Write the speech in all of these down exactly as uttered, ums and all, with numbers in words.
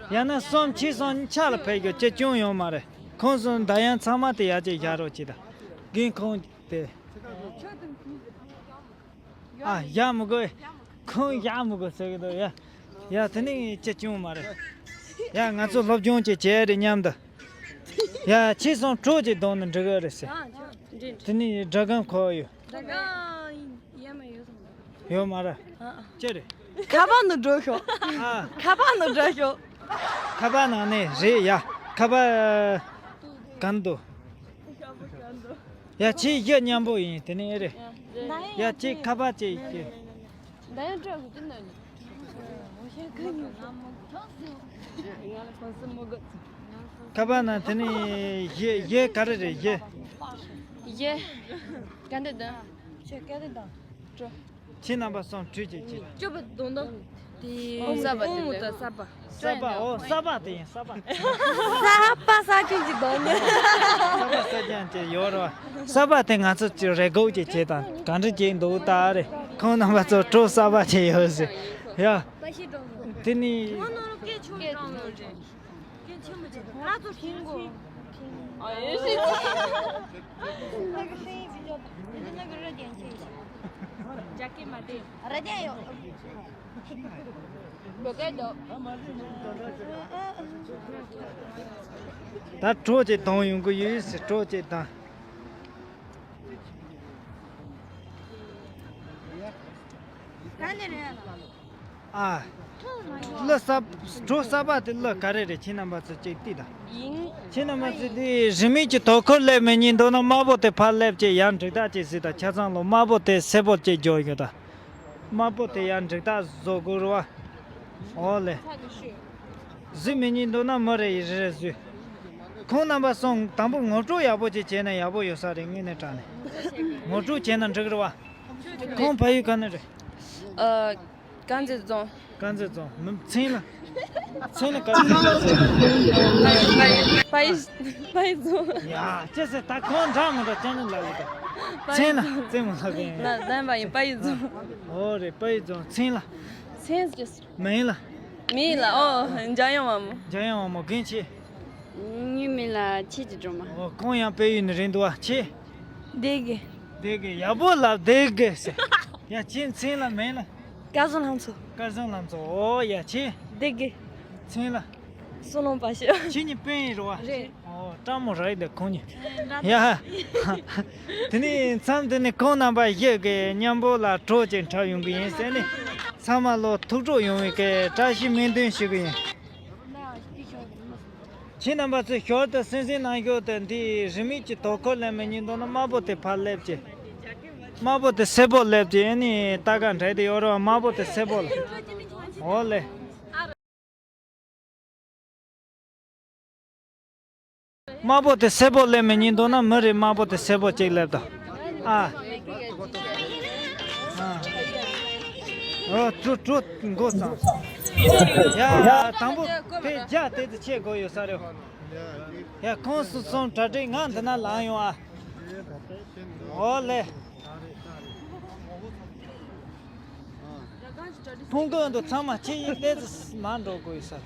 ཡང་ན་གསུམ་ཁྱི་གསུམ་ཆ་ལ་ཕེབས་རྒྱུ་ཅི་ཅུང་ཡོད་མ་རེད། ཁོང་གསུམ་ད་ཡང་ཚང་མ་དེ་ཡར་ཅིག་བཞག་རོགས་གྱིས་ད། རྒན་ཁོང་དེ། ཨ་ཡ་མི་དགོས། ཁོང་ཡ་མི་དགོས་ཟེར་གི་འདུག་ཡ། ཡ་དེ་ནི་ཅི་བྱུང་མ་རེད། ཡ་ང་ཚོ་སློབ་སྦྱོང་ཅིག་བྱས་རེད་མཉམ་དུ། ཡ་ཁྱི་སོང་གྲོགས་ཅིག་གདོང་ནས་འགྲིག་གི་རེད་ཟེར། དེ་ནི་སྒྲ་སྒམ་ཁོ་ཡོད། ཡོད་མ་རེད། ཅི་རེད། ཁ་པར་ནང་འགྲོ་ཤོག་ཨ། ཁ་པར་ནང་འགྲོ་ཤོག་ཁ་པར་ནང་ནས་རེད་ཡ། ཁ་པར་གང་འདུག་ཡ་ཁྱི་ཡ་མཉམ་པོ་ཡིན་དེ་ནི་ཨེ་རེད། ཡ་ཁྱི་ཁ་པར་ཅིག་ཁྱི། ཁ་པར་ནང་དེ་ནི་གཞས་གཞས་ག་རེ་རེད་གཞས། གཞས། ག་འདི་དང་། ཁྱི་རྣམ་པ་གསུམ་བྲོས་ཅིག་བྱེད། སྐྱོ་པོ་གདོང་གདོང་། དེ་གསར་པ་དེ་ལས། གསར་པ། ཨོ་གསར་པ་དེ་ཡིན་གསར་པ། གསར་པ་གསར་ཅན་གྱི་གདོང་ནི། གསར་པ་གསར་ཅན་གྱི་ཡོད་རེད་བ། གསར་པ་དེ་ང་ཚོ་ཅིག་རེ་སྒུག་ཅིག་བྱེད་དང་ག་འདྲ་ཅིག་འདུག་ད་རེད། ཁོང་རྣམ་པ་ཚོ་གྲོགས་གསར་པ་ཅིག་ཡོད་ཟེར། ཡ། དེ་ནི། ང་ཚོ་ཁིང་གོ། ད་གྲོགས་ཅིག་དང་ཡོང་གི་ཡོད་ཟེར་གྲོགས་ཅིག་དང་། ག་ནས་རེད། ཨ། གླུ་གསར། བྲོ་གསར་པ་དེ་གླུ་ག་རེ་རེད་ཁྱེད་རྣམ་པ་ཚོ་ཅིག་ལྟོས་དང་། ཡིན། ཁྱེད་རྣམ་པ་ཚོ་དེ་རིན་མེད་ཀྱི་དོ་ཁུར་སླེབས་མི་ཉན་འདུག་ན་དམར་པོ་དེ་ཕར་སླེབས་ཀྱི་ཡར་འགྲིག་ཐག་ཅིག་གཟིགས་དང་ཆ་ཚང་ལོ་དམར་པོ་དེ་སེར་པོ་ཅིག་འཇོག་ཡོད་ད། དམར་པོ་དེ་ཡར་འགྲིག་ཐག་བཟོ་དགོས་རེད་བ། འོ་ལེ། གཟིགས་མི་ཉན་འདུག་ན་མི་རེ་ཡི་རེ་རེ་གཟིགས། ཁོང་རྣམ་པ་གསུམ་དང་པོ་ངོ་སྤྲོད་ཡག་པོ་ཅིག་བྱས་ན་ཡག་པོ་ཡོད་ས་རེད་དངོས་གནས་དྲང་གནས། ངོ་སྤྲོད་བྱས་ན་འགྲིག་རེད་བ། ཁོང་ཕ་ཡུལ་ག་ནས་རེད། ཨ། དཀར་མཛེས་རྫོང་། དཀར་མཛེས་རྫོང་མི་མཚན་ལ། མཚན་ལ་ག་རེ་ཟེར། ཕ་ཡུལ། ཕ་ཡུལ་རྫོང་། ཡ་ཅི་ཟེར་ད་ཁོང་འདྲ་མི་འདྲ་ཅན་ལ་ལབ་ཡོད་ད། མཚན་ལ་མཚན་མ་ལབ་ཡིན། ན་ནམ་པ་ཡིན་ཕ་ཡུལ་རྫོང་། ཨོ་རེད་ཕ་ཡུལ་རྫོང་མཚན་ལ། མཚན་ཅི་ཟེར། མིང་ལ། མིང་ལ་ཨོ་འཇམ་དབྱངས་དབང་མོ། འཇམ་དབྱངས་དབང་མོ་རྒན་ཆེ། ངའི་མིང་ལ་ཆེ་གི་སྒྲོལ་མ། ཨོ་ཁོང་ཡང་དཔལ་ཡུལ་ནས་རེད་འདུག་བ་ཆེ། བདེ་གི། བདེ་གི་ཡག་པོ་ལབ་བདེ་གི་ཟེར། ཡ་ཁྱེད་མཚན་ལ་མིང་ལ། སྐལ་བཟང་ལྷ་མཚོ། སྐལ་བཟང་ལྷ་མཚོ་ཨོ་ཡ་ཁྱེད། བདེ་གི། མཚན་ལ། བསོད་ནམས་དཔའ་ཤོད། ཁྱེད་གཉིས་སྤུན་ཡིན་རེད་བ། རེད། ཨོ་སྤྲང་མོ་རེད་འདི་ཁོང་གཉིས། ཡ། དེ་ནས་མཚམས་དེ་ནས་ཁོང་རྣམ་པ་བཞི་གི་མཉམ་པོ་ལ་གྲོགས་ཅིག་འཁྲབ་ཡོང་གི་ཡིན་ཟེར་ནས་ཚང་མ་ལོ་ཐུགས་སྤྲོ་ཡོང་བའི་གི་བཀྲ་ཤིས་སྨོན་འདུན་ཞུ་གི་ཡིན། ཁྱེད་རྣམ་པ་ཚོས་ཞོར་དུ་གསན་གཟིགས་གནང་ཞོར་དུ་འདིའི་རིན་མེད་ཀྱི་དོ་ཁུར་ལེན་མི་ཉན་འདུག་ན་དམར་པོ་དེ་ཕར་སླེབས་ཀྱི། དམར་པོ་དེ་སེར་པོ་སླེབས་ཀྱི་ཨ་ནི་ལྟ་ག་འདྲ་དེ་ཡོད་རེད་བ་དམར་པོ་དེ་སེར་པོ་ལ། འོ་ལེ། དམར་པོ་དེ་སེར་པོ་སླེབས་མི་ཉན་འདུག་ན་མི་རེ་དམར་པོ་དེ་སེར་པོ་གཅིག་སླེབས་དང་། ཨ། ཨ། ཨོ་ཀྲུ་ཀྲུ་མགོ་བརྩམས། ཡ་དང་པོ་དེ་རྒྱ་དེ་ཚོ་ཆེ་དགོས་ཡོད་ས་རེད། ཡ་ཁོང་སུ་སོང་གྲ་སྒྲིག་ང་འདི་ན་ལངས་ཡོང་ཨ། འོ་ལེ། ཕུང་གི་འདུག་ཚང་མ་ཁྱེད་ཡིན་ལས་ཙི་མ་འགྲོ་དགོས་ས།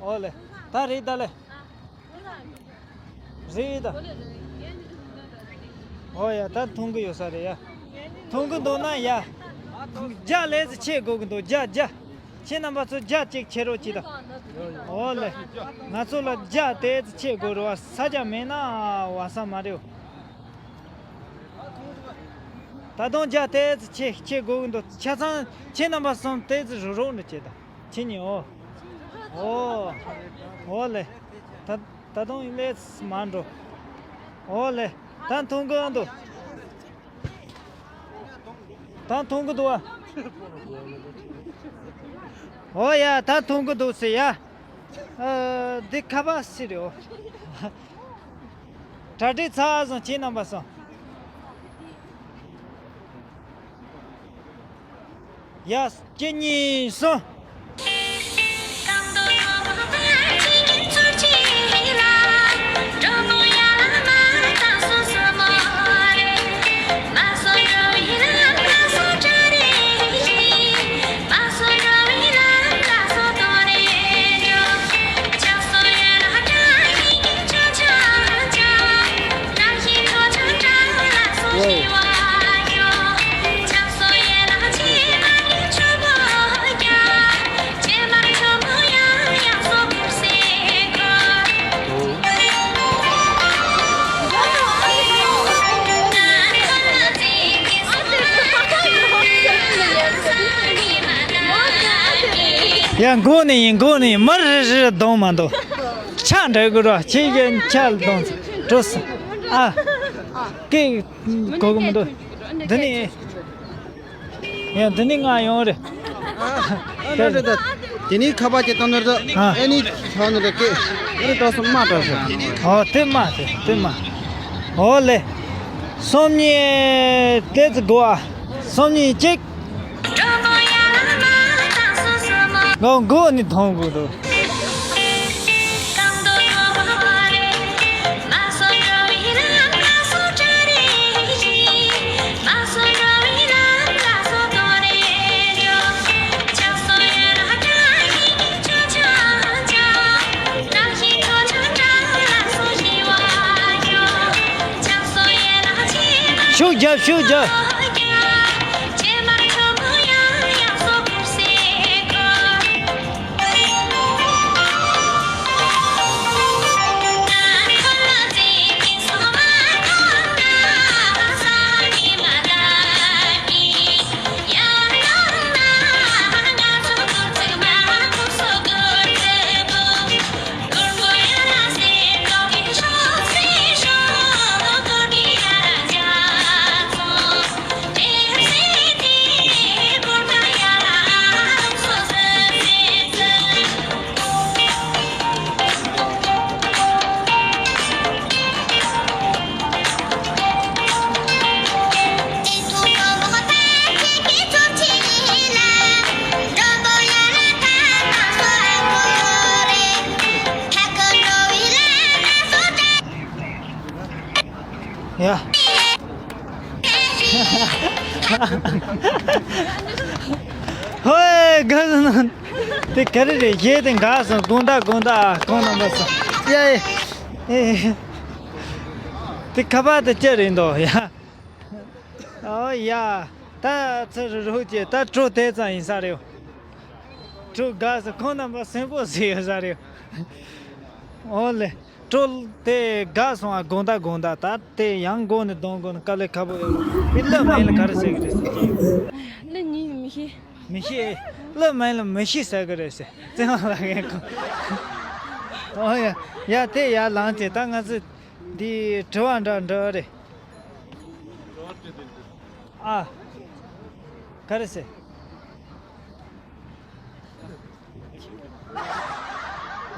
ཨོ་ལེ། ད་རེད་ད་ལེ། རེད་ད། ཨོ་ཡ་ད་མཐོང་གི་ཡོད་ས་རེད་ཡ། མཐོང་གི་འདུག་ན་ཡ། རྒྱ་ལས་ཙི་ཆེ་དགོས་གི་འདུག་རྒྱ་རྒྱ། ཁྱེད་རྣམ་པ་ཚོ་རྒྱ་གཅིག་ཆེ་རོགས་གྱིས་ད། ཨོ་ལེ། ང་ཚོ་ལ་རྒྱ་དེ་ཙི་ཆེ་དགོས་རེད་བ་ས་རྒྱ་མེད་ན་བ་ས་མ་རེད། ད་དུང་རྒྱ་དེ་ཙི་ཆེ་ཆེ་དགོས་གི་འདུག་ཆ་ཚང་ཁྱེད་རྣམ་པ་གསུམ་དེ་ཙི་རུ་རོགས་འདྲ་བྱེད་ད་ཁྱེད་གཉིས་ཨོ། ཨོ། ཨོ་ལེ། ད་ད་དུང་ལས་མ་འགྲོ། ཨོ་ལེ། ད་མཐོང་གི་འདུག་ད་མཐོང་གི་འདུག་ཨ། ཨོ་ཡ་ད་མཐོང་གི་འདུག་ཟེར་ཡ། ཨ། འདི་ཁ་པར་སི་རེད་ཨོ། གྲ་སྒྲིག་ཚར་སོང་ཁྱེད་རྣམ་པ་སོང་། ཡ། གཅིག་གཉིས་གསུམ། ཡ། མགོ་ནས་ཡིན། མགོ་ནས་ཡིན། མར་རི་རི་གདོང་མ་འདུག་ཆ་འདྲ་དགོས་ར། ཁྱེད་ཀྱི་ཆ་གདོང་འགྲོ་སོང་། ཨ། སྐད་གོ་གི་མི་འདུག་འདི་ནས། ཡ། འདི་ནས་ང་ཡོང་རེད། ཨ་ནི་རེད་ད། དེ་ནས་ཁ་པར་གྱི་སྟེང་ན་རེད། ཨ། ཨེ་ནི་ཆ་ནི་རེད། སྐད་ཨེ་ནི་ཏོག་སོ་མ་དྲག་སོང་། ཨོ། དེ་མ་དེ་དེ་མ། ཨོ་ལེ། སོམ་ཉི་དེ་ཚོ་དགོ་ཨ། སོམ་ཉི་གཅིག་ང་མགོ་ནས་མཐོང་དགོས་འདུག་ཤུགས་རྒྱབ། ཤུགས་རྒྱབ། ཡ། ཧོའེ། དགའ་སོང་། དེ་ག་རེ་རེད། གཞས་དེ་འགག་སོང་། དགོང་དག་དགོང་དག་ཁོང་རྣམ་པ་སོང་། ཡ་ཨེ་ཨེ། དེ་ཁ་པར་དེ་ཅི་རེད་འདུག་ཡ། ཨོ་ཡ། ད་ཚུར་རུག་ཅེས། ད་གྲོ་དེ་ཙམ་ཡིན་ས་རེད། གྲོ་དགའ་སོང་། ཁོང་རྣམ་པ་སེམས་པོ་ཟིག་ཡོད་ས་རེད། ཨོ་ལེ། གྲོ་དེ་དགའ་སོང་ཨ། དགོང་དག་དགོང་དག་ད་དེ་ཡང་མགོ་ནས་གདོང་དགོས་ན་དཀའ་ལས་ཁག་པོ་ཡོད་རེད། དེ་གླུ་མིང་ལ་ག་རེ་ཟེར་གི་རེད་ཟེར་གི། གླུ་ངས་མི་ཤེས། མི་ཤེས། གླུ་མིང་ལ་མི་ཤེས་ཟེར་གི་རེད་ཟེར། བཙན་དབང་ལགས་ངས་གོ། ཨོ་ཡ། ཡ་དེ་ཡར་ལངས་ཏེ་ད་ང་ཚོས་འདི་དྲི་བ་འདྲ་འདྲི་བ་རེད། ཨ། ག་རེ་ཟེར།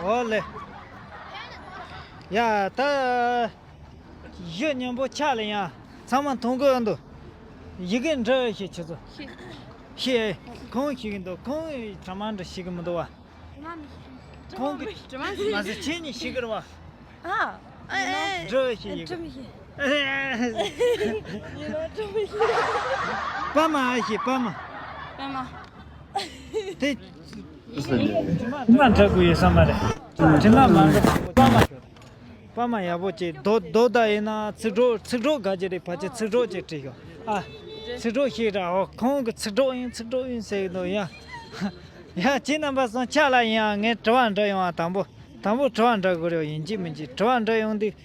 ཨོ་ལེ། ཡ། ད་གཞས་སྙན་པོ་ཆགས་ལ་ཡང་ཚང་མ་མཐོང་གི་འདུག་ཡི་གེ་འབྲི་ཤེས་ཁྱེད་ཚོ། ཤེས། ཁོང་ཤེས་ཀྱི་འདུག་ཁོང་གྲ་མ་འདྲ་ཤེས་ཀྱི་མི་འདུག་བ། ཁོང་གི་མ་ཟད་ཁྱེད་གཉིས་ཤེས་ཀྱི་རེད་བ། ཨ། ཨ། ཨ། འབྲི་ཤེས་ཡི་གེ། འབྲི་མི་ཤེས། པ་མ་ཨ་ཤེས། པ་མ། པ་མ། དེ། དྲི་མ་འདྲ་དགོས་ཡོད་ས་མ་རེད། དྲི་མ་མ་འདྲ་པ་མ། པ་མ་ཡག་པོ་བྱས། རྡོ་རྡོ་ད་ཡིན་ན་ཚིག་གྲོགས། ཚིག་གྲོགས་དགའ་རྒྱུ་རེད། ཕལ་ཆེར་ཚིག་གྲོགས་ཅིག་བྲིས་ཤོག་ཨ། ཚིག་གྲོགས་ཤིག་ར། འོ། ཁོང་གི་ཚིག་གྲོགས་ཡིན། ཚིག་གྲོགས་ཡིན་ཟེར་གི་འདུག་ཡ། ཡ། ཁྱེད་རྣམ་པ་སང་ཆ་ལ་ཡིན་ཡང་ངས་དྲི་བ་འདྲི་ཡོང་བ། དང་པོ་དང་པོ་དྲི་བ་འདྲི་དགོས་རེད། ཡིན་གཅིག་མིན་གཅིག་དྲི་བ་འདྲི་ཡོང་དུས།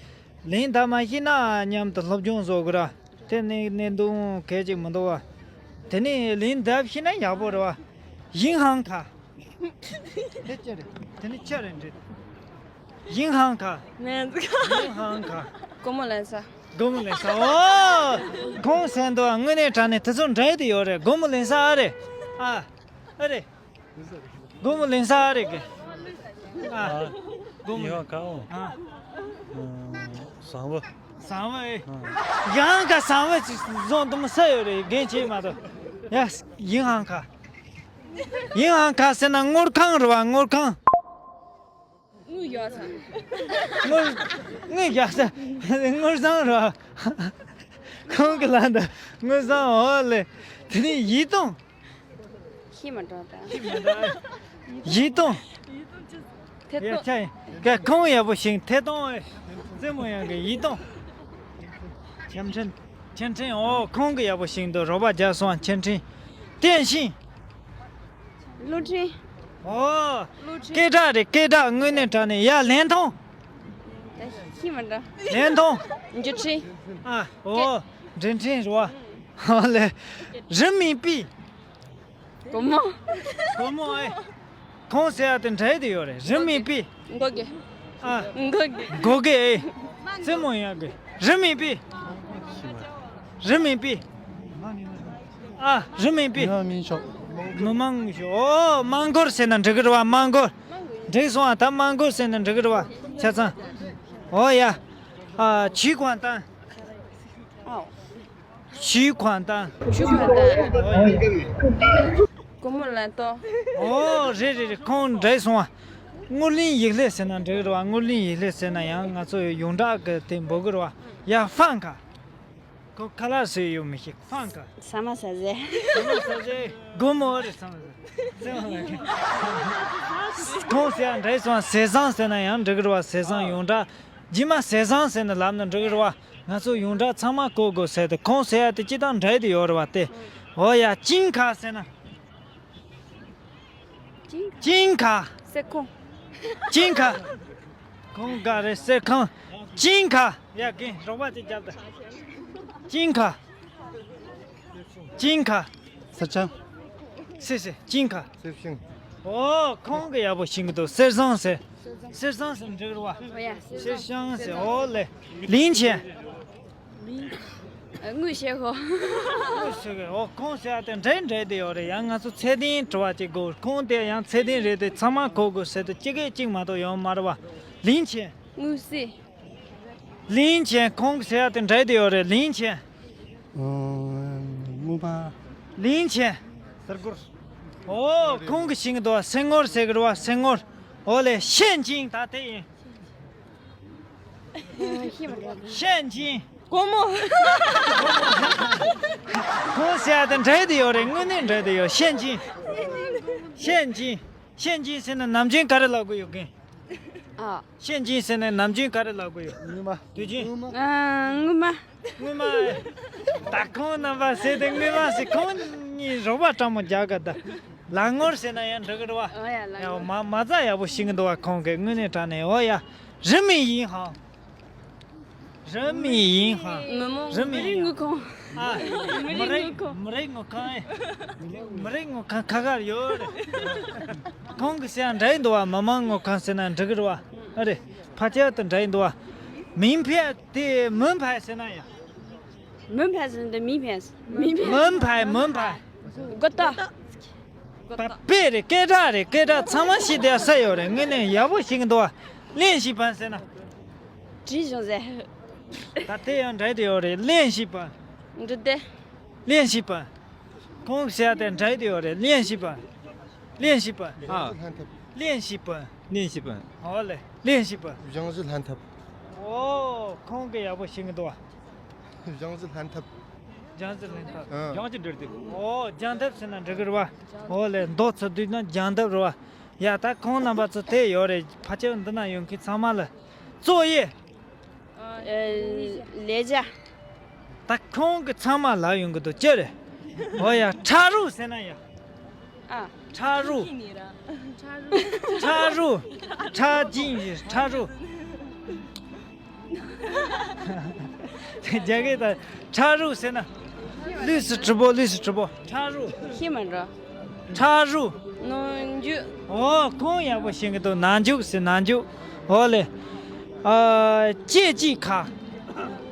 ལན་ད་མ་ཤེས་ན་མཉམ་དུ་སློབ་སྦྱོང་བཟོ་དགོས་ར། དེ་ནས་གནད་དོན་གལ་ཆེན་མི་འདུག་བ། དེ་ནས་ལན་འདེབས་ཤེས་ན་ཡག་པོ་རེད་བ། ཡིན་ཧང་ཁ། དེ་ཅི་རེད། དེ་ནི་ཆི་རེད་འདྲི། ཡིན་ཧང་ཁ། མེད་འདུག་ཡིན་ཧང་ཁ། སྒོར་མོ་ལེན་ས། སྒོར་མོ་ལེན་ས། ཨོ། ཁོང་ཟེར་འདུག་དངོས་གནས་དྲང་གནས་དེ་ཚོ་འདྲ་དེ་ཡོད་རེད། སྒོར་མོ་ལེན་ས་ཨ་རེད། ཨ། ཨ་རེད། སྒོར་མོ་ལེན་ས་ཨ་རེད་གི། ཨ། སྒོར་མོ། ཡིན་ཧང་ཁ། ཨོ། ཨ། ཨ། ཟངས་བུ། ཟངས་བུ་ཨེ། ཨ། ཡང་ག་ཟངས་བུ་ཅིག་བཟུང་འདུག་མི་ས་ཡོད་རེད། རྒན་བྱས་མ་གཏོགས། ཡ། ཡིན་ཧང་ཁ། ཡིན་ཧང་ཁ་ཟེར་ན་དངུལ་ཁང་རེད་བ། དངུལ་ཁང་། དངུལ་ཡོད་ས། དངུལ། དངུལ་ཡོད་ས། དངུལ་བཟང་རེད་བ། ཁོང་གི་ལ་འདི་དངུལ་བཟང་། འོ་ལེ། དེ་ནས་ཡིད་གཏོང་། ཤི་མ་འགྲོ་ད། ཤི་མ་འགྲོ། ཡིད་གཏོང་། ཐད་ཡ་གཏོང་། ཆ་ཡིན། ག་ཁོང་ཡག་པོ་ཞིག་ཐད་གཏོང་། རྩེད་མོ་ཡང་གི་ཡིད་གཏོང་། ཆམ་ཕྲན། ཆམ་ཕྲན། འོ། ཁོང་གི་ཡག་པོ་ཞིག་འདུག་རོགས་པ་རྒྱག་སོང་། ཆམ་ཕྲན། བསྟན་ཤིང་། གླུ་ཕྲན། ཨོ། གླུ་ཕྲན། སྐད་གྲགས་རེད། སྐད་གྲགས། དངོས་གནས་དྲང་གནས། ཡ། ལན་ཐུང་། ད་ཤི་མ་འདྲ། ལན་ཐུང་། འགྱུར་ཕྲན། ཨ། ཨོ། འགྲན་ཕྲན་རེད་བ། ཨོ་ལེ། རི་མིན་པི། སྒོར་མོ། སྒོར་མོ་ཨེ། ཁོང་ཟེར་ཡ་དེ་འདྲ་དེ་ཡོད་རེད། རི་མི་པི། མགོ་གི། ཨ། མགོ་གི། མགོ་གི་ཨེ། རྩེད་མོ་ཡག་གི། རི་མི་པི། རི་མི་པི། ཨ། རི་མི་པི། མི་མང་མི་ཤོག་མི་མང་མི་ཤོག་ཨོ། དམངས་སྒོར་ཟེར་ན་འགྲིག་གི་རེད་བ། དམངས་སྒོར། འགྲིག་སོང་ཨ། ད་དམངས་སྒོར་ཟེར་ན་འགྲིག་གི་རེད་བ། ཆ་ཚང་། ཨོ་ཡ། ཨ། ཆུའི་ཁང་ཏང་། ཨོ། ཆུའི་ཁང་ཏང་། ཆུའི་ཁང་ཏང་། ཨོ་ཡ། སྒོར་མོ་ལ་ཏོ། ཨོ་རེད་རེད་རེད། ཁོང་འགྲིག་སོང་ཨ། སྔོ་ལིང་ཡིག་ལྷེ་ཟེར་ན་འགྲིག་གི་རེད་བ། སྔོ་ལིང་ཡིག་ལྷེ་ཟེར་ན་ཡང་ང་ཚོ་ཡོངས་གྲགས་ཀྱི་དེ་འབོད་གི་རེད་བ། ཡ་ཧྥང་ཁ། ཁོ་ཁ་ལག་བཟོས་ཡོད་མི་ཤེས། ཧྥང་ཁ། ཟ་མ་ཟ་ཟེ། ཟ་མ་ཟ་ཟེ། སྒོར་མོ་རེད། ཟ་མ་ཟ་ཟེ། ཁོང་ཟེར་ཡང་འདྲ་སོང་། ཟས་བཟང་ཟེར་ན་ཡང་འགྲིག་གི་རེད་བ། ཟས་བཟང་ཡོངས་གྲགས། རྗེས་མ་ཟས་བཟང་ཟེར་ནས་ལབ་ན་འགྲིག་གི་རེད་བ། ང་ཚོ་ཡོངས་གྲགས་ཚང་མ་གོ་དགོས་ཟེར་ཏེ། ཁོང་ཟེར་ཡ་དེ་སྤྱིར་བཏང་འདྲ་དེ་ཡོད་རེད་བ་དེ། འོ་ཡ། ཅིང་ཁ་ཟེར་ན། ཅིང་ཁ། གསེར་ཁང་། ཅིང་ཁ། ཁོང་ག་རེ་གསེར་ཁང་། ཅིང་ཁ། ཡ་རྒན་རོགས་པ་ཅིག་རྒྱབ་ད། ཅིང་ཁ། ཅིང་ཁ། གསེར་སྦྱངས། སེ་སེ། ཅིང་ཁ། གསེར་སྦྱངས། ཨོ་ཁོང་གི་ཡག་པོ་ཤེས་ཀྱི་འདུག་གསེར་སྦྱངས་ཟེར། གསེར་སྦྱངས་ཟེར་འགྲིག་རེད་བ། ཨོ་ཡ། གསེར་སྦྱངས་ཟེར། ཨོ་ལེ། ལིང་ཆེན། དངུལ་ཤེས་ཧོ། དངུལ་ཤེས་གི། ཨོ་ཁོང་ཟེར་ཡ་དེ་འདྲ་འདྲ་དེ་ཡོད་རེད། ཡང་ང་ཚོ་ཚད་ལྡན་དྲི་བ་ཅིག་དགོས། ཁོང་དེ་ཡང་ཚད་ལྡན་རེད་དེ། ཚང་མ་གོ་དགོས་ཟེར་དུས་གཅིག་གིས་གཅིག་མ་གཏོགས་ཡོད་མ་རེད་བ། ལིང་ཆེན། དངུལ་རྩིས། ལིང་ཆེན། ཁོང་གི་ཟེར་ཡ་དེ་འདྲ་དེ་ཡོད་རེད། ལིང་ཆེན། ཨོ། དངུལ་པ། ལིང་ཆེན། གསེར་སྒོར། ཨོ་ཁོང་གི་ཤེས་ཀྱི་འདུག་བ། སེང་ངོར་ཟེར་གི་རེད་བ། སེང་ངོར། ཨོ་ལེ། ཤན་ཅིང་། ད་དེ་ཡིན། ཤན་ཅིང་། སྒོར་མོ། ཁོང་ཟེར་ཡ་དེ་འདྲ་དེ་ཡོད་རེད། དངོས་གནས་འདྲ་དེ་ཡོད། ཤན་ཅིང་། ཤན་ཅིང་། ཤན་ཅིང་ཟེར་ན་ནམ་རྒྱུན་ག་རེ་ལབ་དགོས་ཡོད་རྒན། ཨ། ཤན་ཅིང་ཟེར་ན་ནམ་རྒྱུན་ག་རེ་ལབ་དགོས་ཡོད། དངུལ་མ། དུས་རྒྱུན། ཨ། དངུལ་མ། དངུལ་མ། ད་ཁོང་རྣམ་པ་ཟེར་དེ་དངུལ་མ་ཟེར། ཁོང་གཉིས་རོགས་པ་སྤྲང་མོ་རྒྱག་ག་ད། ལག་ངོར་ཟེར་ན་ཡང་འགྲིག་གི་རེད་བ། ཨོ་ཡ། ལག་ཡ་ངོར། མ་མ་རྩ་ཡག་པོ་ཤེས་ཀྱི་འདུག་བ། ཁོང་གིས་དངོས་གནས་དྲང་གནས། ཨོ་ཡ། རི་མི་ཡིན་ཧང་། རི་མི་ཡིན་ཧང་། མི་མང་། རི་མི་མི་རིགས་ཡིན། དངུལ་ཁང་། ཨ། མི་མི་རིགས་རིགས་དངུལ་ཁང་། མི་རིགས་དངུལ་ཁང་། ཨེ། མི་རིགས་དངུལ་ཁང་ཁ་ཁར་ཡོད་རེད། ཁོང་གི་ཟེར་ཡ་འདྲ་ཡི་འདུག་བ། མི་མང་དངུལ་ཁང་ཟེར་ན་འགྲིག་གི་རེད་བ། ཨ་རེད། ཕལ་ཆེར་དུ་འདྲ་ཡི་འདུག་བ། མིང་ཕལ་དེ་མིང་ཕལ་ཟེར་ན་ཡ། མིང་ཕལ་ཟེར་ན་དེ་མིང་ཕལ། མིང་ཕལ། མིང་ཕལ། མིང་ཕལ། གོ་ཏོ། པ་དཔེ་རེད། སྐད་གྲགས་རེད། སྐད་གྲགས་ཚང་མ་ཤེས་བསྡད་ས་ཡོད་རེད། དངོས་གནས་ཡག་པོ་ཤེས་ཀྱི་འདུག་བ། གླེན་ཞིག་པ་ཟེར་ན། བྲིས་བྱུང་ཟེར། ད་དེ་ཡང་འདྲ་དེ་ཡོད་རེད། གླེན་ཞིག་པ། འདྲི་དེ། གླེན་ཞིག་པ། ཁོང་ཟེར་ཡ་དེ་འདྲ་དེ་ཡོད་རེད། གླེན་ཞིག་པ། གླེན་ཞིག་པ། ཨ། གླེན་ཞིག་པ། གླེན་ཞིག་པ། ཨོ་ལེ། གླེན་ཞིག་པ། སྦྱང་གཞི་ལྷན་ཐབས། ཨོ་ཁོང་གི་ཡག་པོ་ཤེས་ཀྱི་འདུག་བ། སྦྱང་གཞི་ལྷན་ཐབས། སྦྱང་གཞི་ལྷན་ཐབས། ཨ། སྦྱང་གཞི་འདྲ་དེ། ཨོ་སྦྱང་ཐབས་ཟེར་ན་འགྲིག་གི་རེད་བ། ཨོ་ལེ། མདོ་ཚུར་བསྡུས་ན་སྦྱང་ཐབས་རེད་བ། ཡ་ད་ཁོང་རྣམ་པ་ཚོ་དེ་ཡོད་རེད། ཕལ་ཆེར་འདི་ན་ཡོད་མཁན་ཚང་མ་ལ། བཙོག་གཡས། ཨ། ལས་བྱ། ད་ཁོང་གི་ཚང་མ་ལབ་ཡོང་གི་འདུག་ཅི་རེད། ཨོ་ཡ། ཁྲ་རུ་ཟེར་ན་ཡ། ཨ། ཁྲ་རུ། ཁྲ་རུ། ཁྲ་ཅིང་ཁྲ་རུ། རྒྱ་སྐད་དང་། ཁྲ་རུ་ཟེར་ན། 绿色直播། 绿色直播། ཁྲ་རུ། ཤེས་མ་འགྲོ། ཁྲ་རུ། ནང་འཇུག་ཨོ་ཁོང་ཡག་པོ་ཤེས་ཀྱི་འདུག་ནང་འཇུག་ཟེར། ནང་འཇུག་ཨོ་ལེ། ཨ། ཅེ་ཅི་ཁ།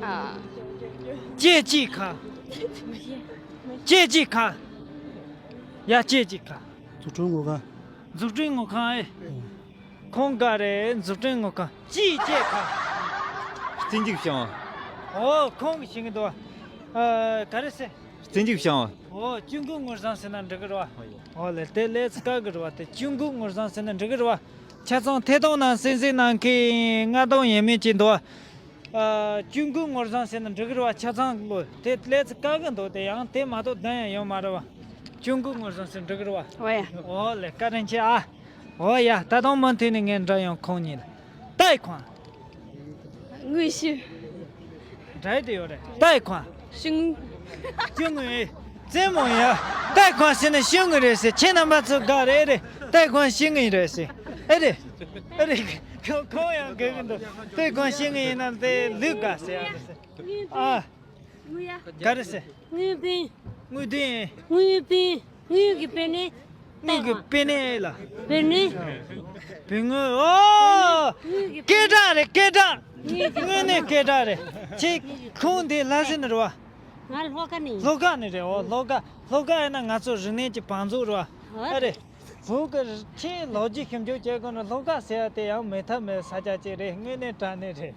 ཨ། ཅེ་ཅི་ཁ། ཅེ་ཅི་ཁ། ཡ་ཅེ་ཅི་ཁ། འཛུགས་སྐྲུན་དངུལ་ཁང་། འཛུགས་སྐྲུན་དངུལ་ཁང་ཨེ། ཁོང་ག་རེ། འཛུགས་སྐྲུན་དངུལ་ཁང་། ཅི་ཅེ་ཁ། རྩིས་འཇུག་བྱང་བ། ཨོ་ཁོང་གི་ཤེས་ཀྱི་འདུག་ཨ། ག་རེ་ཟེར། རྩིས་འཇུག་བྱང་བ། ཨོ་ཅུང་གུ་དངུལ་བཟང་ཟེར་ན་འགྲིག་གི་རེད་བ། ཨོ་ལེ། དེ་ལས་ཚིག་ག་གི་རེད་བ། དེ་ཅུང་གུ་དངུལ་བཟང་ཟེར་ན་འགྲིག་གི་རེད་བ། ཆ་ཚང་ཐད་གཏོང་ནང་གསན་གཟིགས་གནང་མཁན་ལྔ་སྟོང་ཡས་མས་ཅིག་འདུག་བ། ཨ། ཅུང་གུ་དངུལ་བཟང་ཟེར་ན་འགྲིག་གི་རེད་བ། ཆ་ཚང་ལོ། དེ་ལས་ཚིག་ག་གི་འདུག་དེ་ཡང་དེ་མ་གཏོགས་གདན་ཡང་ཡོད་མ་རེད་བ། ཅུང་གུ་དངུལ་བཟང་ཟེར་འགྲིག་གི་རེད་བ། ཨོ་ཡ། ཨོ་ལེ། བཀའ་དྲིན་ཆེ་ཨ། ཨོ་ཡ། ད་དུང་མུ་མཐུད་ནས་ངས་འདྲི་ཡོང་ཁོང་གཉིས་ལ། ཏའི་ཁོང་། དངུལ་ཞུ། འདྲ་དེ་ཡོད་རེད། ཏའི་ཁོང་། ཞུ་དངུལ། ཞུ་དངུལ་ཨེ། རྩེད་མོ་ཡ། ཏའི་ཁོང་ཟེར་ན་ཞུ་དངུལ་རེད་ཟེར། ཁྱེད་རྣམ་པ་ཚོ་དགའ་རེད་རེད། ཏའི་ཁོང་ཞུ་དངུལ་རེད་ཟེར། ཨེ་རེད། ཨེ་རེད། ཁོང་ཁོང་ཡང་དགའ་གི་འདུག་ཏའི་ཁོང་ཞུ་དངུལ་ཡིན་ན་དེ་ལུས་དགའ་ཟེར་ཡ་རེད་ཟེར། ཨ། དངུལ་ཡ། ག་རེ་ཟེར། དངུལ་བུན། དངུལ་བུན། དངུལ་བུན། དངུལ་གྱི་བུན་ནི། དངུལ་གྱི་པེ་ནེ་ལ། པེ་ནེ། བུ་དངུལ། ཨོ། སྐད་གྲགས་རེད། སྐད་གྲགས། དངུལ་གྱི་དངུལ་ནས་སྐད་གྲགས་རེད། ཁྱེད་ཁོང་དེ་ལྷ་སའི་ནས་རེད་བ། ང་ལྷོ་ཁ་ནས་ཡིན། ལྷོ་ཁ་ནས་རེད། ཨོ། ལྷོ་ཁ། ལྷོ་ཁ་ཡིན་ན་ང་ཚོ་རིག་གནས་ཀྱི་བང་མཛོད་རེད་བ། ཨ་རེད། བོད་ཀྱི་ཆེས་ལོ་རྒྱུས་ཞིབ་འཇུག་བྱེད་དགོས་ན་ལྷོ་ཁ་ཟེར་ཡ་དེ་ཡང་མེད་ཐབས་མེད་ས་ཆ་ཅིག་རེད། དངོས་གནས་དྲང་གནས་རེད།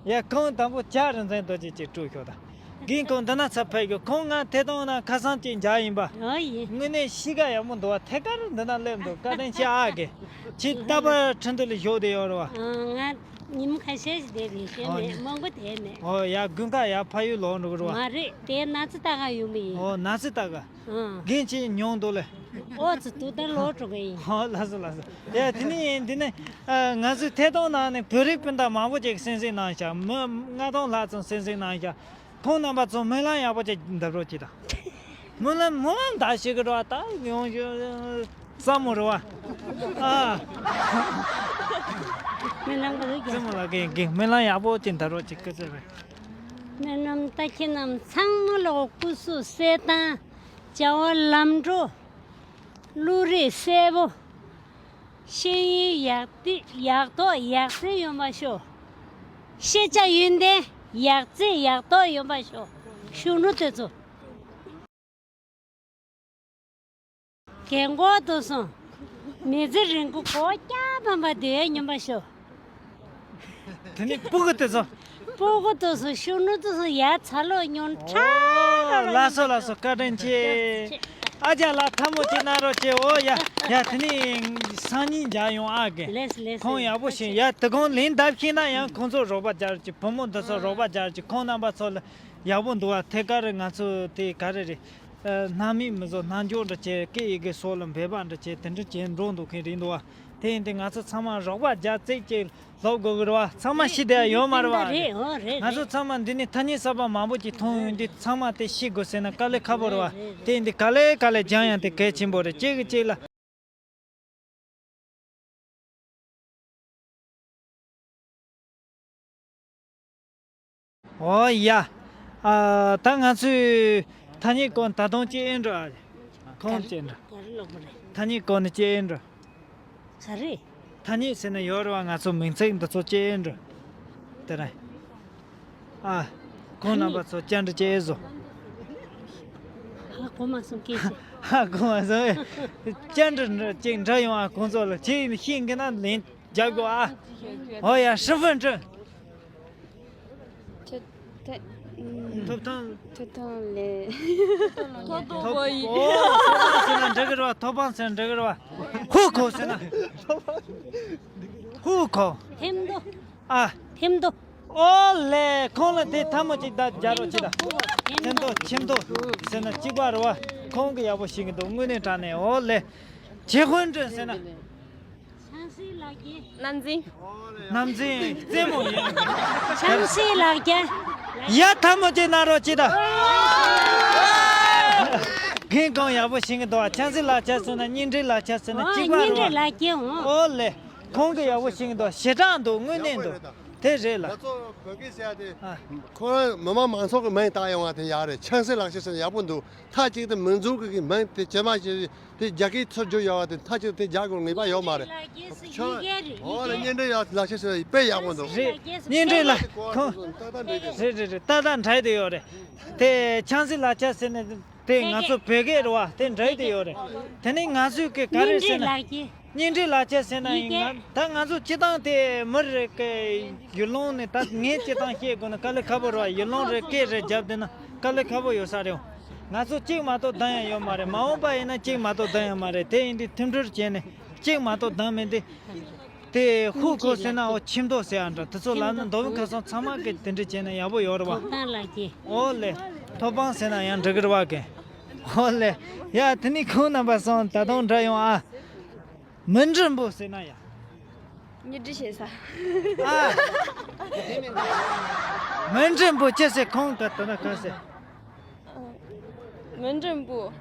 ཡ། ཁོང་དང་པོ་ལྕགས་རི་འཛིན་རྡོ་རྗེ་ཅིག་སྤྲོད་ཤོག་དང་། རྒན་ཁོང་འདི་ན་ཚབ་ཕེབས་ཡོད། ཁོང་ང་ཐད་གཏོང་ནང་ཁ་སང་ཅིག་མཇལ་ཡིན་པ། ཨོ་ཡིན། དངོས་གནས་གཤིས་ཀ་ཡག་པོ་འདུག་བ། ཐད་ཀར་འདི་ན་སླེབས་འདུག་བཀའ་དྲིན་ཆེ་ཨ་རྒན། ཁྱེད་རྟག་པར་ཁྲིན་ཏུའུ་ལ་བཞུགས་བསྡད་ཡོད་རེད་བ། ཨ། ང་ཉིན་མོ་ཁ་ཤས་ཤིག་བསྡད་རེད། ཤེས་ཨོ་མེད། མང་པོ་བསྡད་མེད། ཨོ་ཡ། དགུན་ཁ་ཡ་ཕ་ཡུལ་ལོག་འགྲོ་གི་རེད་བ། མ་རེད། དེ་ན་ཚ་ལྟ་ག་ཡོང་གི་ཡིན། ཨོ། ན་ཚ་ལྟ་ག་ཨང་། རྒན་ཁྱེད་མྱོང་འདུག་ལེ། ཨོ་ཙི། དུ་ད་ལོག་འགྲོ་གི་ཡིན། ཨོ། ལགས་སོ། ལགས་སོ། ཡ། དེ་ནས་འདི་ནས་ང་ཚོའི་ཐད་གཏོང་ནང་ནས་བོད་རིགས་སྤུན་ཟླ་མང་པོ་ཅིག་གསན་གཟིགས་གནང་ཤག་མི་ལྔ་སྟོང་ལྷག་ཙམ་གསན་གཟིགས་གནང་ཤག་ཁོང་རྣམ་པ་ཚོ་སྨོན་ལམ་ཡག་པོ་ཅིག་འདེབས་རོགས་གྱིས་དང་། སྨོན་ལམ། སྨོན་ལམ་འདེབས་ཤེས་ཀྱི་རེད་བ། ད་ཡོང་ཞོ་བསམ་མོ་རེད་བ། ཨ། སྨོན་ལམ་ག་རེ་རྒྱག་བཙུན་མོ་ལགས་ཀྱིས་སྨོན་ལམ་ཡག་པོ་ཅིག་འདེབས་རོགས་གྱིས། སྐུ་ཚེ་རིང་། སྨོན་ལམ། ད་ཁྱེད་རྣམས་ཚང་མ་ལོག་སྐུ་གཟུགས་གསལ་ཐང་། བྱ་བ་ལམ་འགྲོ། བློ་རིག་གསལ་པོ། ཤེས་ཡོན་ཡག་ཏི་ཡག་ཐོག་ཡག་བརྩེགས་ཡོང་བ་ཤོག་ཤེས་བྱ་ཡོན་ཏན་ཡག་རྩེ་ཡག་ཐོག་ཡོང་བ་ཤོག་གཞོན་ནུ་དེ་ཚོ། རྒན་གོག་དེ་ཚོ། མི་ཚེ་རིང་པོ་གོ་སྐྱ་ཕམ་པ་སྡོད་ཡ་སྨྱོན་པ་ཤོག་དེ་ནས་སྤུ་གུ་དེ་ཚོ། སྤུ་གུ་དེ་ཚོ། གཞོན་ནུ་དེ་ཚོ་ཡ་ཚ་ལོ་ཉོན་ཁྲ་རོ་རོ། ལགས་སོ། ལགས་སོ། བཀའ་དྲིན་ཆེ། ཨ་ཅག་ལགས་ཐལ་མོ་ཅིག་གནང་རོགས་བྱེད། འོ་ཡ། ཡ། དེ་ནས་སང་ཉིན་མཇལ་ཡོང་ཨ་རྒན། ལགས་ལགས། ཁོང་ཡག་པོ་ཞིག་ཡ། དེ་གོང་ལན་འདེབས་ཤེས་ན་ཡང་ཁོང་ཚོ་རོགས་པ་རྒྱག་རོགས་གྱིས། བུ་མོ་འདི་ཚོ་རོགས་པ་རྒྱག་རོགས་གྱིས། ཁོང་རྣམ་པ་ཚོ་ལ་ཡག་པོ་འདུག་བ། ཐད་ཀར་ང་ཚོ་དེ་ག་རེ་རེད། ཨ། སྣང་མེད་མི་བཟོ། སྣང་འཇོག་འདྲ་བྱས། སྐད་ཡི་གེ་སོགས་ལ་འབད་པ་འདྲ་བྱས། དེ་འདྲ་བྱས་འགྲོ་འདུག་མཁན་རེད་འདུག་བ། དེ་ཡིན་དུས་ང་ཚོ་ཚང་མ་རོགས་པ་རྒྱག་རྩིས་ཀྱིས་ལོབས་དགོས་ཀྱི་རེད་བ། ཚང་མ་ཤི་བསྡད་ཡོད་མ་རེད་བ། རེད། ཨོ་རེད། ང་ཚོ་ཚང་མ་འདི་ནས་ཐ་སྙད་གསར་པ་མང་པོ་ཅིག་མཐོང་ཡོང་དུས་ཚང་མ་དེ་ཤེས་དགོས་ཟེར་ན་དཀའ་ལས་ཁག་པོ་རེད་བ། རེད་རེད། དེ་ཡིན་དུས་ག་ལེ་ག་ལེ་སྦྱང་ཡ་དེ་གལ་ཆེན་པོ་རེད། གཅིག་གིས་གཅིག་ལ། ཨོ་ཡ། ཨ། ད་ང་ཚོས་ཐ་སྙད་སྐོར་ད་དུང་ཅིག་ཨེ་འགྲོ་ཨ། ཁོང་ཅིག་འགྲོ། ག་རེ་ལབ་པ་རེད། ཐ་སྙད་སྐོར་ནས་ཅིག་ཨེ་འགྲོ། ག་རེ། ཐ་སྙད་ཟེར་ན་ཡོད་རེད་བ། ང་ཚོ་མིང་ཚིག་འདི་ཚོ་ཅིག་ཨེ་འགྲོ། དེ་རེད། ཨ། ཁོང་རྣམ་པ་ཚོ་བཅར་འདྲི་ཅིག་ཨེ་བཟོ། ཧ་གོ་མ་སོང་སྐད་ཆ། ཧ་གོ་མ་སོང་། བཅར་འདྲི་ཅིག་འདྲ་ཡོང་ཨ། ཁོང་ཚོ་ལ་ཅིག་ཤེས་ཀྱི་ན་ལན་རྒྱག་དགོས་ཨ། ཨོ་ཡ། 身份证། ཐོབ་ཐང་། ཐོབ་ཐང་ལས། ཐོབ་ཐང་། ཨོ། ཐོབ་ཐང་ཟེར་ན་འགྲིག་གི་རེད་བ། ཐོབ་ཐང་ཟེར་ན་འགྲིག་གི་རེད་བ། 户口 ཟེར་ན། 户口། ཐེམ་ཐོ། ཨ། ཐེམ་ཐོ། ཨོ་ལེ། ཁོང་ལ་དེ་ཐལ་མོ་ཅིག་ད་རྒྱག་རོགས་གྱིས་ད། ཐེམ་ཐོ། ཁྱིམ་ཐོ་ཟེར་ན་གཅིག་པ་རེད་བ། ཁོང་གིས་ཡག་པོ་ཤེས་ཀྱི་འདུག་དངོས་གནས་དྲང་གནས། ཨོ་ལེ། 结婚证 ཟེར་ན། ཆང་སའི་ལག་འཁྱེར། ནམ་རྫུན། ནམ་རྫུན་རྩེད་མོ་ཡིན། ཆང་སའི་ལག་འཁྱེར། ཡ། ཐལ་མོ་ཅིག་གནང་རོགས་གྱིས་ད། རྒན་ཁོང་ཡག་པོ་ཤེས་ཀྱི་འདུག་ཆང་སའི་ལག་འཁྱེར་ཟེར་ན་གཉེན་སྒྲིག་ལག་འཁྱེར་ཟེར་ན་གཅིག་པ་རེད་བ། གཉེན་སྒྲིག་ལག་འཁྱེར་འོང་། ཨོ་ལེ། ཁོང་གིས་ཡག་པོ་ཤེས་ཀྱི་འདུག་ཞེ་དྲག་འདུག་དངོས་གནས་འདུག་དེ་རེད་ལ། ང་ཚོ་བོད་སྐད་བཤད་དེ། ཨ། ཁོ་རང་མི་མང་མང་ཚོགས་ཀྱི་མིང་བཏགས་ཡོང་བ་དེ་ཡག་རེད། ཆང་སའི་ལག་འཁྱེར་ཟེར་ན་ཡག་པོ་འདུག་མཐའ་གཅིག་ཏུ་མི་འཛུགས་ཀྱི་མིང་དེ་ཇེ་མང་ཇེ་དེ་རྒྱ་སྐད་ཚུར་བསྒྱུར་ཡོང་བ་དེ་མཐའ་གཅིག་ཏུ་དེ་རྒྱག་དགོས་ངེས་པ་ཡོད་མ་རེད། གཉེན་སྒྲིག་ལག་འཁྱེར་ཟེར་ཡི་གེ་རེད། ཨོ་ལེ། གཉེན་སྒྲིག་ལག་འཁྱེར་ཟེར་ཡི་གེ་དཔེ་ཡག་པོ་འདུག་རེད། གཉེན་སྒྲིག་ལག་ཁོང་། རེད་རེད་རེད། ཏག་ཏག་འདྲ་དེ་ཡོད་རེད། དེ་ཆང་སའི་ལག་འཁྱེར་ཟེར་ནས་དེ་ང་ཚོ་བོད་སྐད་རེད་བ། དེ་འདྲ་དེ་ཡོད་རེད། དེ་ནས་ང་ཚོས་གི་ག་རེ་ཟེར་ན། གཉེན་སྒྲིག་ལག་འཁྱེར། གཉེན་སྒྲིག་ལག་འཁྱེར་ཟེར་ན་ཡིན། ཡི་གེ། ང་ད་ང་ཚོ་སྤྱི་བཏང་དེ་མི་རེ་གི་ཡུལ་ལུང་ནས་ད་ངས་སྤྱི་བཏང་བཤད་དགོས་ན་དཀའ་ལས་ཁག་པོ་རེད་བ། ཡུལ་ལུང་རེ་སྐད་རེ་བརྒྱབ་བསྡད་ན་དཀའ་ལས་ཁག་པོ་ཡོད་ས་རེད། ང་ཚོ་གཅིག་མ་གཏོགས་འདང་ཡང་ཡོད་མ་རེད། མ་འོངས་པ་ཡིན་ན་གཅིག་མ་གཏོགས་འདང་ཡང་མ་རེད། དེ་ཡིན་དུས་མཐུན་སྒྲིལ་བྱས་ནས་གཅིག་མ་གཏོགས་འདང་མེད་དེ། དེ་ཧུ་ཁོ་ཟེར་ན་འོ་ཁྱིམ་ཐོ་ཟེར་ཡ་འདྲ་དེ་ཚོ་ལབ་ན་མདོ་དབུས་ཁམས་གསུམ་ཚང་མ་གི་དེ་འདྲ་བྱས་ན་ཡག་པོ་ཡོད་རེད་བ། ཐོབ་ཐང་ལག་འཁྱེར། ཨོ་ལེ། ཐོབ་ཐང་ཟེར་ན་ཡང་འགྲིག་གི་རེད་བ་གི། ཨོ་ལེ། ཡ་དེ་ནི་ཁོང་རྣམ་པ་སོང་ད་དུང་འདྲ་ཡོང་ཨ། མི་འགྲིམ་པོ་ཟེར་ན་ཡ། གཉེན་སྒྲིག་བྱེད་ས། ཨ། མི་འགྲིམ་པོ་ཅི་ཟེར་ཁོང་གི་དེ་འདྲ་ག་ཟེར། མི་འགྲིམ་པོ།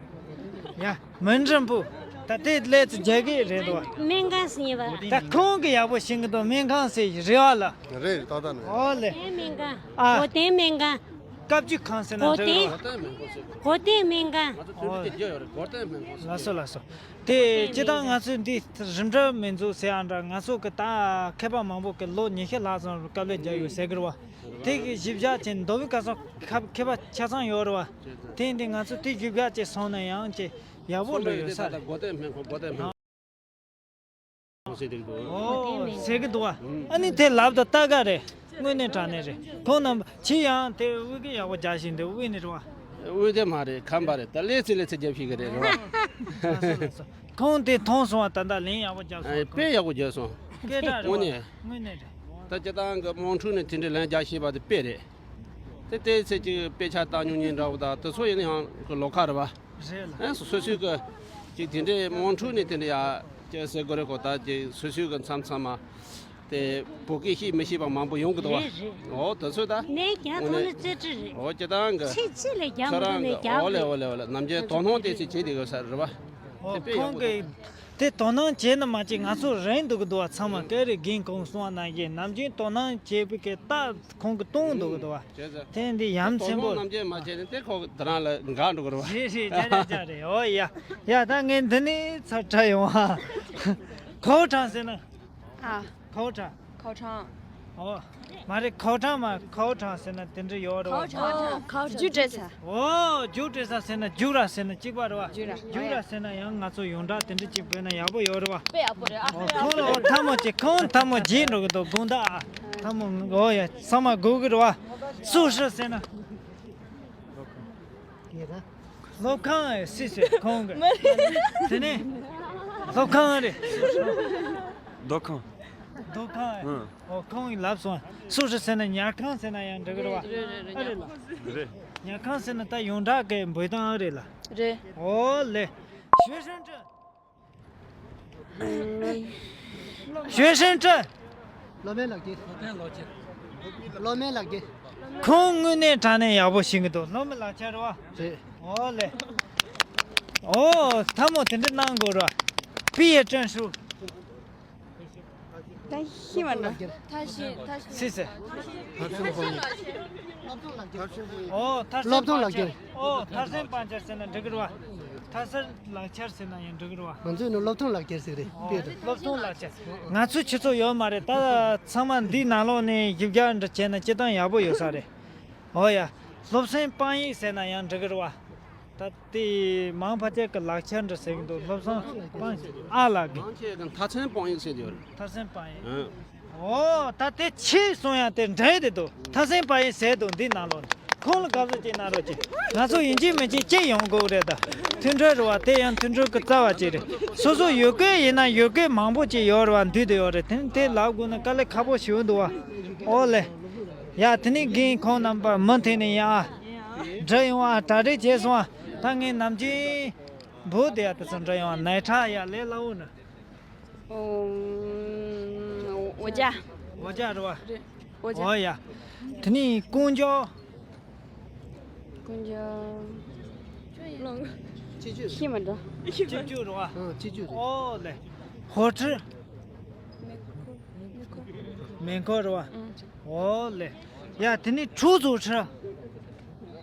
ཡ། མི་འགྲིམ་པོ། ད་དེ་ལས་ཚོ་རྒྱ་སྐད་རེད་དོ། སྨན་ཁང་ཟེར་ཉེ་བ། ད་ཁོང་གི་ཡག་པོ་ཤེས་ཀྱི་འདུག་སྨན་ཁང་ཟེར་རེད་བ་ལ། རེད་ད་ད་ནི། ཨོ་ལེ། དེ་སྨན་ཁང་། ཨ། འོ་དེ་སྨན་ཁང་། བཀའ་བརྒྱུད་ཁང་ཟེར་ན་འགྲིག་རེད་བ། གོ་སྟེང་མིན་གང་། གོ་སྟེང་མིན་གང་། ང་ཚོ་དེ་འདྲ་ཡོད་རེད། གོ་སྟེང་མིན་གང་། ལགས་སོ་ལགས་སོ། དེ་སྤྱིར་བཏང་ང་ཚོས་འདི་རིམ་གྲོ་མི་འཛུགས་ཟེར་ཡང་འདྲ། ང་ཚོ་གི་ད་མཁས་པ་མང་པོ་གི་ལོ་ཉི་ཤུ་ལྷག་ཙམ་དཀའ་ལས་རྒྱག་ཡོད་ཟེར་གི་རེད་བ། དེ་གི་གཞི་བཞག་ཅིག་མདོ་དབུས་ཁམས་གསུམ་མཁས་པ་ཆ་ཚང་ཡོད་རེད་བ། དེ་འདི་ང་ཚོ་དེ་གཞི་བཞག་ཅིག་སོང་ན་ཡང་ཅིག་ཡག་པོ་འགྲོ་ཡོད་ས་རེད། གོ་སྟེང་མིན་གང་། གོ་སྟེང་མིན། ཟེར་གྱི་འདུག་ཨོ། ཟེར་གྱི་འདུག་བ། ཨ་ནི་དེ་ལབ་དང་ལྟ་ག་རེད། དངོས་གནས་དྲང་གནས་རེད། ཁོང་རྣམ་པ་ཕྱི་ཡང་དེ་དབུས་ཀྱི་ཡག་པོ་རྒྱག་བཞིན་འདུག་དབུས་ནས་རེད་བ། དབུས་དེ་མ་རེད། ཁམས་པ་རེད། ད་ལས་ཚེ་ལས་ཚེ་རྒྱབ་ཤིག་གི་རེད། རེད་བ། ལགས་སོ་ལགས་སོ། ཁོང་དེ་མཐོང་སོང་བ། ད་ལྟ་ལན་ཡག་པོ་རྒྱབ་སོང་། དཔེ་ཡག་པོ་རྒྱབ་སོང་། སྐད་གྲགས་རེད་བ། དངོས་གནས་རེད། ད་སྤྱིར་བཏང་གི་དམངས་ཁྲོད་ནས་དེ་འདྲའི་ལན་རྒྱག་ཤེས་པ་དེ་དཔེ་རེད། དེ་ལྟའི་ཚེ་གཅིག་དཔེ་ཆ་བཏང་མྱོང་མཁན་འདྲ་བོ་དང་དེ་ཚོ་ཡིན་ན་ཡང་གི་ལོགས་ཀ་རེད་བ། རེད་ལ། ཨ་སོ་སོ་སོའི་གི་ཅིག་དེ་འདྲའི་དམངས་ཁྲོད་ནས་དེ་འདྲ་ཡ་ཅིག་ཟེར་དགོས་རེད་གོ། ད་ཅིག་སོ་སོའི་གི་མཚམས་མཚམས་མ་དེ་བོད་སྐད་ཤེས་མི་ཤེས་པ་མང་པོ་ཡོང་གི་འདུག་བ། རེད་རེད། ཨོ་དེ་ཚོ་ད་ནས་ཀྱང་ཚང་མ་རྩེ་གྲི་རེད། ཨོ་སྤྱིར་བཏང་གི་ཕྱི་ཕྱི་ལས་རྒྱག་མི་ཁྱོད་རང་འདུག་ནས་གི་རྒྱག་ཨོ་ལེ་ཨོ་ལེ་ཨོ་ལེ། ནམ་རྒྱུན་དོ་སྣང་དེ་ཚོ་བྱེད་བསྡད་དགོས་ས་རེད་བ། ཨོ་དེ་དཔེ་ཡག་ཁོང་པོ་གི་འདུག་དེ་དོ་སྣང་བྱས་ན་མ་བྱས་ང་ཚོ་རན་འདུག་གི་འདུག་བ། ཚང་མ་ཀེ་རེ་རྒན་ཁོང་གསུང་བ་ནང་བཞིན་ནམ་རྒྱུན་དོ་སྣང་བྱས་པའི་གི་རྟགས་ཁོང་གི་སྟོན་འདུག་གི་འདུག་བ། བྱས་ཙང་དེ་འདི་ཡ་མཚན་པོ། དོ་སྣང་ནམ་རྒྱུན་མ་བྱས་ན་དེ་ཁོ་གི་དེ་རང་ལ་འགག་འགྲོ་གི་རེད་བ། རེད་རེད། རྒྱ་རེད་རྒྱ་རེད། ཨོ་ཡ། ཡ་ད་ངས་འདི་ནས་ཚར་ཁྲ་ཡོང་ཨ། ཁའོ་ཁྲང་ཟེར་ན། ཨ། ཁའོ་ཁྲང་། ཁའོ་ཁྲང་། ཨོ། མ་རེད། ཁའོ་ཁྲང་མ་ཁའོ་ཁྲང་ཟེར་ན་དེ་འདྲ་ཡོད་རེད་བ། ཁའོ་ཁྲང་། ཁའོ་ཁྲང་། རྒྱུགས་སྤྲད་ས། ཨོ་རྒྱུགས་སྤྲད་ས་ཟེར་ན་རྒྱུགས་ར་ཟེར་ན་གཅིག་པ་རེད་བ། རྒྱུགས་ར། རྒྱུགས་ར་ཟེར་ན་ཡང་ང་ཚོ་ཡོངས་གྲགས་དེ་འདྲ་གཅིག་བོས་ན་ཡག་པོ་ཡོད་རེད་བ། དཔེ་ཡག་པོ་རེད་ཨ། ཨོ་ཁོང་ལ་ཐལ་མོ་གཅིག་ཁོང་ཐལ་མོ་བརྗེད་འགྲོ་གི་འདུག་དགོངས་དག་ཨ། ཐལ་མོ་ཨོ་ཡ་ཚང་མ་དགོས་གི་རེད་བ། སུ་ཧྲི་ཟེར་ན། སློབ་ཁང་ཨེ་སི་སི་ཁོང་གི། མ་རེད། དེ་ནས་སློབ་ཁང་རེད། སྡོད་ཁང་། སྡོད་ཁང་ཨེ། ཨང་། ཨོ་ཁོང་གིས་ལབ་སོང་། སུ་ཧྲི་ཟེར་ན་ཉལ་ཁང་ཟེར་ན་ཡང་འགྲིག་གི་རེད་བ། རེད་རེད་རེད། ཨ་རེད་ལ། རེད། ཉལ་ཁང་ཟེར་ན་ད་ཡོངས་གྲགས་ཀྱི་འབོད་སྟངས་ཨ་རེད་ལ། རེད། ཨོ་ལེ། 学生证། 学生证། སློབ་མའི་ལག་འཁྱེར། སློབ་མའི་ལག་འཁྱེར། ཁོང་དངོས་གནས་དྲང་གནས་ཡག་པོ་ཤེས་ཀྱི་འདུག་སློབ་མའི་ལག་འཁྱེར་རེད་བ། རེད། ཨོ་ལེ། ཨོ་ཐལ་མོ་དེ་འདྲ་གནང་དགོས་རེད་བ། 毕业证书། ད་ཤི་མ་འགྲོ། ཐ་ཤི་ཐ་ཤི། སི་སི། ཨོ་མཐར་སློབ་སློབ་སྦྱོང་ལག་འཁྱེར། ཨོ་མཐར་སོན་པང་ཆེན་ཟེར་ན་འགྲིག་གི་རེད་བ། མཐར་སོན་ལག་འཁྱེར་ཟེར་ན་ཡང་འགྲིག་གི་རེད་བ། ང་ཚོས་ནི་སློབ་སྦྱོང་ལག་འཁྱེར་ཟེར་རེད། ཨོ་དཔེ་རེད། སློབ་སྦྱོང་ལག་འཁྱེར། ང་ཚོའི་ཆུ་ཚོད་ཡོད་མ་རེད། ད་ཚང་མ་འདིའི་ནང་ལོགས་ནས་ཞིབ་རྒྱག་འདྲ་བྱས་ན་སྤྱིར་བཏང་ཡག་པོ་ཡོད་ས་རེད། ཨོ་ཡ། སློབ་སྦྱོང་དཔང་ཡིག་ཟེར་ན་ཡང་འགྲིག་གི་རེད་བ། ད་དེ་མང་ཕལ་ཆེར་གྱི་ལག་ཁྱེར་འདྲ་ཟེར་གྱི་འདུག་སློབ་སྦྱོང་དཔང་ཡིག་ཨ་ལགས་ཀྱི། མང་ཆེ་གི་མཐར་སོན་དཔང་ཡིག་ཟེར་གྱི་ཡོད་རེད། མཐར་སོན་དཔང་ཡིག་ཨང་། ཨོ་ད་དེ་ཆེས་གསུང་ཡང་དེ་འདྲ་དེ་འདུག་མཐར་སོན་དཔང་ཡིག་ཟེར་འདུག་འདི་ནང་ལོགས་ནས་ཁོང་ལ་དགའ་བསུ་ཅིག་གནང་རོགས་གྱིས། ང་ཚོ་ཡིན་གཅིག་མིན་གཅིག་ཅིག་ཡོང་དགོས་རེད། ད་མཐུན་སྒྲིལ་རེད་བ། དེ་ཡང་མཐུན་སྒྲིལ་གྱི་རྩ་བ་ཅིག་རེད། སོ་སོ་ཡུལ་སྐད་ཡིན་ན་ཡུལ་སྐད་མང་པོ་ཅིག་ཡོད་རེད་བ། འདུས་དེ་ཡོད་རེད། དེ་ནི་དེ་ལབ་དགོས་ན་དཀའ་ལས་ཁག་པོ་ཞིག་འདུག་བ། ཨོ་ལེ། ཡ་དེ་ནི་རྒན་ཁོང་རྣམ་པ་མུ་མཐུད་ནས་ཡ། འདྲི་ཡོང་ཨ། གྲ་སྒྲིག་བྱས་སོང་ཨ། ད་ངས་ནམ་རྒྱུན་འབོད་དེ་ཡ་དེ་ཚོ་འདྲི་ཡོང་ཨ། ནའི་ཁྲ་ཡ་ལས་སླ་བོ་ནི། ཨོ། འོ་ཇ། འོ་ཇ་རེད་བ། རེད། འོ་ཇ། ཨོ་ཡ། དེ་ནི་ཀོང་ཇོ། ཀོང་ཇོ། ཤི་མ་འགྲོ། སྤྱི་སྤྱོད་རེད་བ། ཨ་སྤྱི་སྤྱོད་རེད། ཨོ་ལེ། ཧོ་ཁྲི། མེ་འཁོར་རེད་བ། ཨོ་ལེ། ཡ་དེ་ནི་ཁྲུའུ་ཙུའུ་ཁྲི།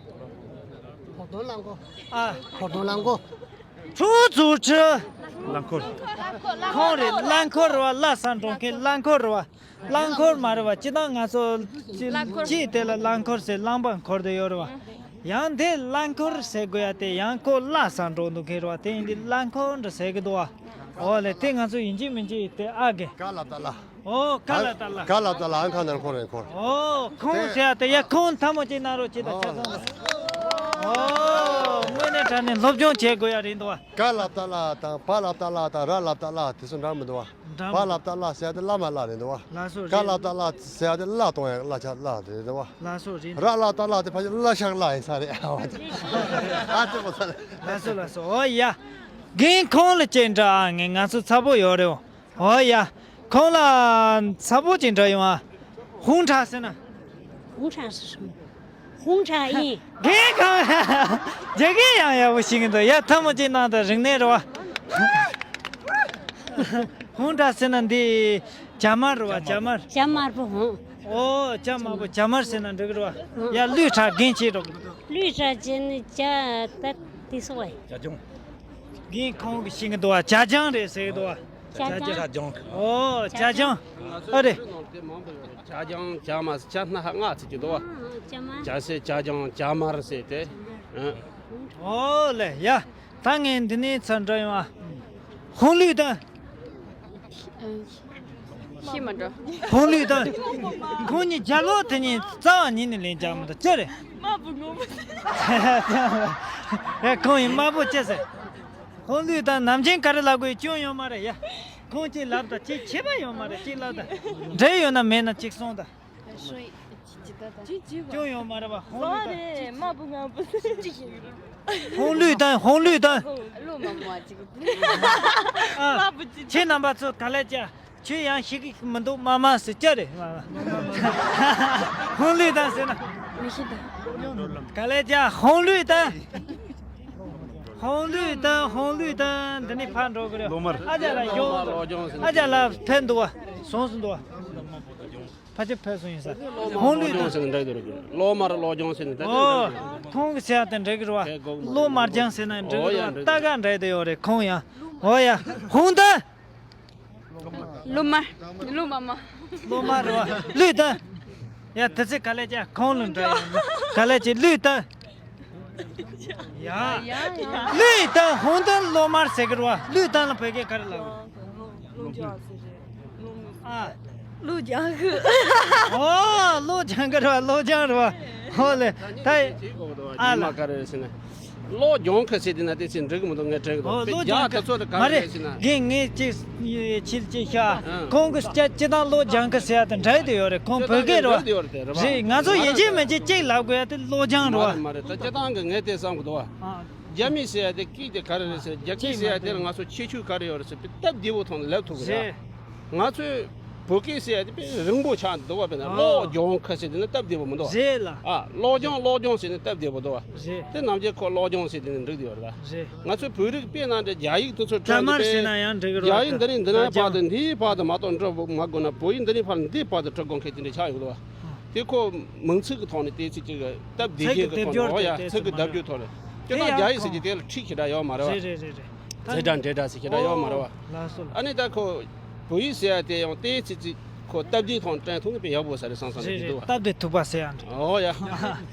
ཁོག་སྟོང་རླངས་འཁོར། ཨ། ཁོག་སྟོང་རླངས་འཁོར། ཁྲུའུ་ཙུའུ་ཁྲི། རླངས་འཁོར། ཁོང་རེད། རླངས་འཁོར་རེད་བ། གླ་ས་འགྲོ་མཁན་རླངས་འཁོར་རེད་བ། རླངས་འཁོར་མ་རེད་བ། སྤྱིར་བཏང་ང་ཚོ་རླངས་འཁོར་ཅིག་དེ་ལ་རླངས་འཁོར་ཟེར། རླངས་པ་འཁོར་དེ་ཡོད་རེད་བ། ཡང་དེ་རླངས་འཁོར་ཟེར་དགོས་ཡ་དེ་ཡང་ཁོ་གླ་ས་འགྲོ་འདུག་མཁན་རེད་བ། དེ་ཡིན་དུས་རླངས་འཁོར་འདྲ་ཟེར་གི་འདུག་བ། ཨོ་ལེ། དེ་ང་ཚོ་ཡིན་གཅིག་མིན་གཅིག་དེ་ཨ་གི། ཀ་ལ་ཏ་ལ། ཨོ་ཀ་ལ་ཏ་ལ། ཀ་ལ་ཏ་ལ། ཨང་ཁ་ནང་འཁོར་རེད་འཁོར། ཨོ་ཁོང་ཟེར་ཡ་དེ་ཡ་ཁོང་ཐལ་མོ་ཅིག་གནང་རོགས་གྱིས། ད་ཆ་ཚང་མ། ཨོ་དངོས་གནས་དྲང་གནས་སློབ་སྦྱོང་བྱེད་དགོས་ཡ་རེད་འདུག་བ། ཀ་ལ་ཏ་ལ་དང་པ་ལ་ཏ་ལ་དང་ར་ལ་ཏ་ལ་དེ་ཚོ་འདྲ་མི་འདུག་བ། འདྲ་མི་འདུག་པ་ལ་ཏ་ལ་ཟེར་ཡ་དེ་བླ་མ་བླ་རེད་འདུག་བ། ལགས་སོ། ཀ་རེད། ལ་ཏ་ལ་ཟེར་ཡ་དེ་གླ་གཏོང་ཡ་གླ་ཆ་གླ་རེད་འདུག་བ། ལགས་སོ། རེད། ར་ལ་ཏ་ལ་དེ་ཕལ་ཆེར་གླ་ཤག་གླ་ཡིན་ས་རེད། ཨ་ཙི་པོ་ས་རེད། ལགས་སོ་ལགས་སོ། ཨོ་ཡ། རྒན་ཁོང་ལ་ཅིག་འདྲི་ཨ། ངས་ང་ཚོ་ཚ་པོ་ཡོད་རེད། ཨོ་ཡ། ཁོང་ལ་ཚ་པོ་ཅིག་འདྲི་ཡོང་ཨ། ཧུང་ཁྲ་ཟེར་ན། ཧུང་ཁྲ་ཟེར་སོང་། ཧུང་ཁྲ་ཡིན། རྒན་ཁོང་། རྒྱ་སྐད་ཡང་ཡག་པོ་ཤེས་ཀྱི་འདུག་ཡ་ཐལ་མོ་ཅིག་གནང་དང་། རིག་གནས་རེད་བ། ཧུང་ཁྲ་ཟེར་ན་འདི་ཇ་དམར་རེད་བ། ཇ་དམར། ཇ་དམར་པོ་ཧུང་། ཨོ་ཇ་དམར་པོ་ཇ་དམར་ཟེར་ན་འགྲིག་གི་རེད་བ། ཡ་གླུ་ཁྲ་རྒན་བྱེད་རོགས། གླུ་ཁྲ་བྱེད་ནི་ཇ་ད་དེ་སོ་བ་ཡིན། ཇ་ལྗང་། རྒན་ཁོང་གིས་ཤེས་ཀྱི་འདུག་བ། ཇ་ལྗང་རེད་ཟེར་གྱི་འདུག་བ། ཇ་ལྗང་། ཇ་ལྗང་། ཨོ་ཇ་ལྗང་། ཨ་རེད། ཇ་ལྗང་ཇ་དམར་ཇ་སྣ་ཁ་ལྔ་ཟེར་གྱི་འདུག་བ། ཇ་དམར། ཇ་སེར་ཇ་ལྗང་ཇ་དམར་ཟེར་ཏེ། ཨོ་ལེ་ཡ། ད་ངས་འདི་ནས་ཚར་འགྲོ་ཡོང་ཨ། ཧོང་ལུས་དང་། ཤི་མ་འགྲོ། ཧོང་ལུས་དང་། ཁོང་གཉིས་རྒྱ་ལོ་དེ་གཉིས་རྩ་བ་ཉིད་ནས་ལེན་རྒྱག་མི་འདུག་ཅི་རེད། དམར་པོ་སྔོན་པོ། ཨེ་ཁོང་ཡིན་དམར་པོ་ཅི་ཟེར། ཧོང་ལུས་དང་ནམ་རྒྱུན་ག་རེ་ལབ་དགོས་སྐྱོན་ཡོད་མ་རེད་ཡ། ཁོང་གཅིག་ལབ་དང་གཅིག་བྱེད་པ་ཡོད་མ་རེད། གཅིག་ལབ་དང་། འབྲེལ་ཡོད་ན་མེད་ན་གཅིག་གསུངས་དང་། སྐྱོན་ཡོད་མ་རེད་པ། ཧོང་ལུས་དང་། དམར་པོ་སྔོན་པོ། ཧོང་ལུས་དང་། ཧོང་ལུས་དང་། ཨ། ཁྱེད་རྣམ་པ་ཚོ་ག་ལེ་ཅ། ཁྱོད་ཡང་ཤེས་ཀྱི་མི་འདུག་མ་མ་ཟེར་ཅི་རེད། ཧོང་ལུས་དང་ཟེར་ན། མི་ཤེས་ད། ག་ལེ་ཅ་ཧོང་ལུས་དང་། ཧོང་ལུས་དང་། ཧོང་ལུས་དང་། འདི་ནས་ཕར་འགྲོ་གི་རེད། ལོ་མར། ཨ་ཅག་ལ་ཡོང་། ཨ་ཅག་ལ་ཕན་འདུག་བ། སོང་སོང་འདུག་བ། ཕལ་ཆེར་ཕལ་སོང་ཡིན་ས། ཧོང་ལུས་དང་། ཟེར་ནས་འདྲ་གི་རེད། ལོ་མར་ལོ་ལྗང་ཟེར་ནས་འདྲ་གི་རེད། ཨོ། ཁོང་གི་ཟེར་ཡ་དེ་འདྲ་གི་རེད་བ། ལོ་མར་ལྗང་ཟེར་ན་འདྲ་གི་རེད་བ། ད་ག་འདྲ་དེ་ཡོད་རེད་ཁོང་ཡང་། ཨོ་ཡ། ཧོང་དང་། ལོ་མ། ལོ་མ་མ། ལོ་མ་རེད་བ། ལུས་དང་། ཡ་དེ་ཚེ་ག་ལེ་ཅ་ཁོང་ལུས་འདྲ་ཡ། ག་ལེ་ཅ་ལུས་དང་། ཡ། ཡ་ཡ། ལུས་དང་ཧོང་དང་ལོ་མར་ཟེར་གི་རེད་བ། ལུས་དང་ལ་བོད་སྐད་ག་རེ་ལབ་དགོས། ལོ་ལྗང་ཟེར་རེད། ཨ། ལོ་ལྗང་གི། ཨོ་ལོ་ལྗང་གི་རེད་བ། ལོ་ལྗང་རེད་བ། ཧོ་ལེ། ད། ཨ་ལ། མ་ག་རེ་ཟེར་ན། ལོ་ལྗང་གི་ཟེར་དེ་ན་དེ་ཚེ་འགྲིག་གི་མི་འདུག་ངས་དྲན་གི་འདུག་ཨོ་ལོ་ལྗང་གི། དེ་ཚོ་དེ་ག་མ་རེ་རེད། ཟེར་ན། རྒན་ངས་ཅིག་ཕྱིར་ཅིག་ཤ། ཨང་། ཁོང་གི་སྤྱ་སྤྱི་དང་ལོ་ལྗང་གི་ཟེར་ཡ་དེ་འདྲ་དེ་ཡོད་རེད། ཁོང་བོད་སྐད་རེད་བ། དེ་ཡོད་རེད་རེད་བ། རེད། ང་ཚོ་ཡིན་གཅིག་མིན་གཅིག་ཅིག་ལབ་དགོས་ཡ་དེ་ལོ་ལྗང་རེད་བ། མ་རེད་མ་རེད། ད་སྤྱི་དང་གི་ངས་དེ་བསམ་གི་འདུག་བ། ཨ། རྒྱ་མི་ཟེར་ཡ་དེ་སྐད་དེ་ག་རེ་རེད་ཟེར། རྒྱ་སྐད་ཟེར་ཡ་དེ་ལ་ང་ཚོ་ཁྱད་ཆོས་ག་རེ་ཡོད་རེད་ཟེར་བའི་སྟབས་བདེ་པོ་ཐོག་ནས་ལབ་ཐུབ་གི་རེད། ང་ཚོས་བོད་སྐད་ཟེར་ཡ་དེ་དཔེ་རིང་པོ་ཆགས་འདུག་བ། དཔེར་ན་ཨོ། ལོ་ལྗང་གི་ཟེར་དེ་ནི་སྟབས་བདེ་པོ་མི་འདུག་བ། རེད་ལ། ཨ། ལོ་ལྗང་ལོ་ལྗང་ཟེར་ནི་སྟབས་བདེ་པོ་འདུག་བ། རེད། དེ་ནམ་རྒྱུན་ཁོ་ལོ་ལྗང་ཟེར་དེ་ནི་འགྲིག་བསྡད་ཡོད་རེད་ད། རེད། ང་ཚོའི་བོད་རིགས་དཔེར་ན་འདྲ་རྒྱ་ཡིག་དེ་ཚོ་ཇ་དམར་ཟེར་ན་ཡང་འགྲིག་གི་རེད་བ། རྒྱ་ཡིག་འདི་ནས་འདི་ན་ཇ་བར་དུ་འདིའི་བར་དུ་མ་གཏོགས་འགྲོ་མ་དགོས་ན། བོད་ཡིག་འདི་ནས་ཕར་འདིའི་བར་དུ་འགྲོ་དགོས་མཁན་དེ་འདྲ་ཆགས་ཡོད་རེད་བ། དེ་ཁོ་མིང་ཚིག་གི་ཐོག་ནས་དེ་ཚིག་ཅིག་གི་སྟབས་བདེ་ཚིག་གི་རྒྱན་གི་སྡེབ་ཐོག་ནས། སྦྱོར་འོ་ཡ། དེ་ཚིག་གི་སྡེབ་སྦྱོར་ཐོག་ནས། དེ་ཁྱེད་རང་ཡང་རྒྱ་ཡིག་ཟེར་གྱི་དེ་ལ་ཁྲིད་ཁྱེད་རང་ཡོད་མ་རེད་བ། རེད་རེད་རེད་རེད། ད་ཛེ་དྲ་འདྲེ་དྲ་ཟེར་ཁྱེད་རང་ཡོད་མ་རེད་བ། ལགས་སོ་ལགས། ཨ་ནི་ད་ཁོ་བོད་ཡིག་ཟེར་ཡ་དེ་ཡང་དེ་ཚིག་ཚིག་ཁོ་སྟབས་བདེའི་ཐོག་ནས་དྲན་ཐུབ་ན་དཔེ་ཡག་པོ་ས་རེད་བསམ་བསམ་རེད་ནས་རེད། འདུག་བ། སྟབས་བདེ་ཐུག་པ་ཟེར་ཡ་འདྲ། འོ་ཡ།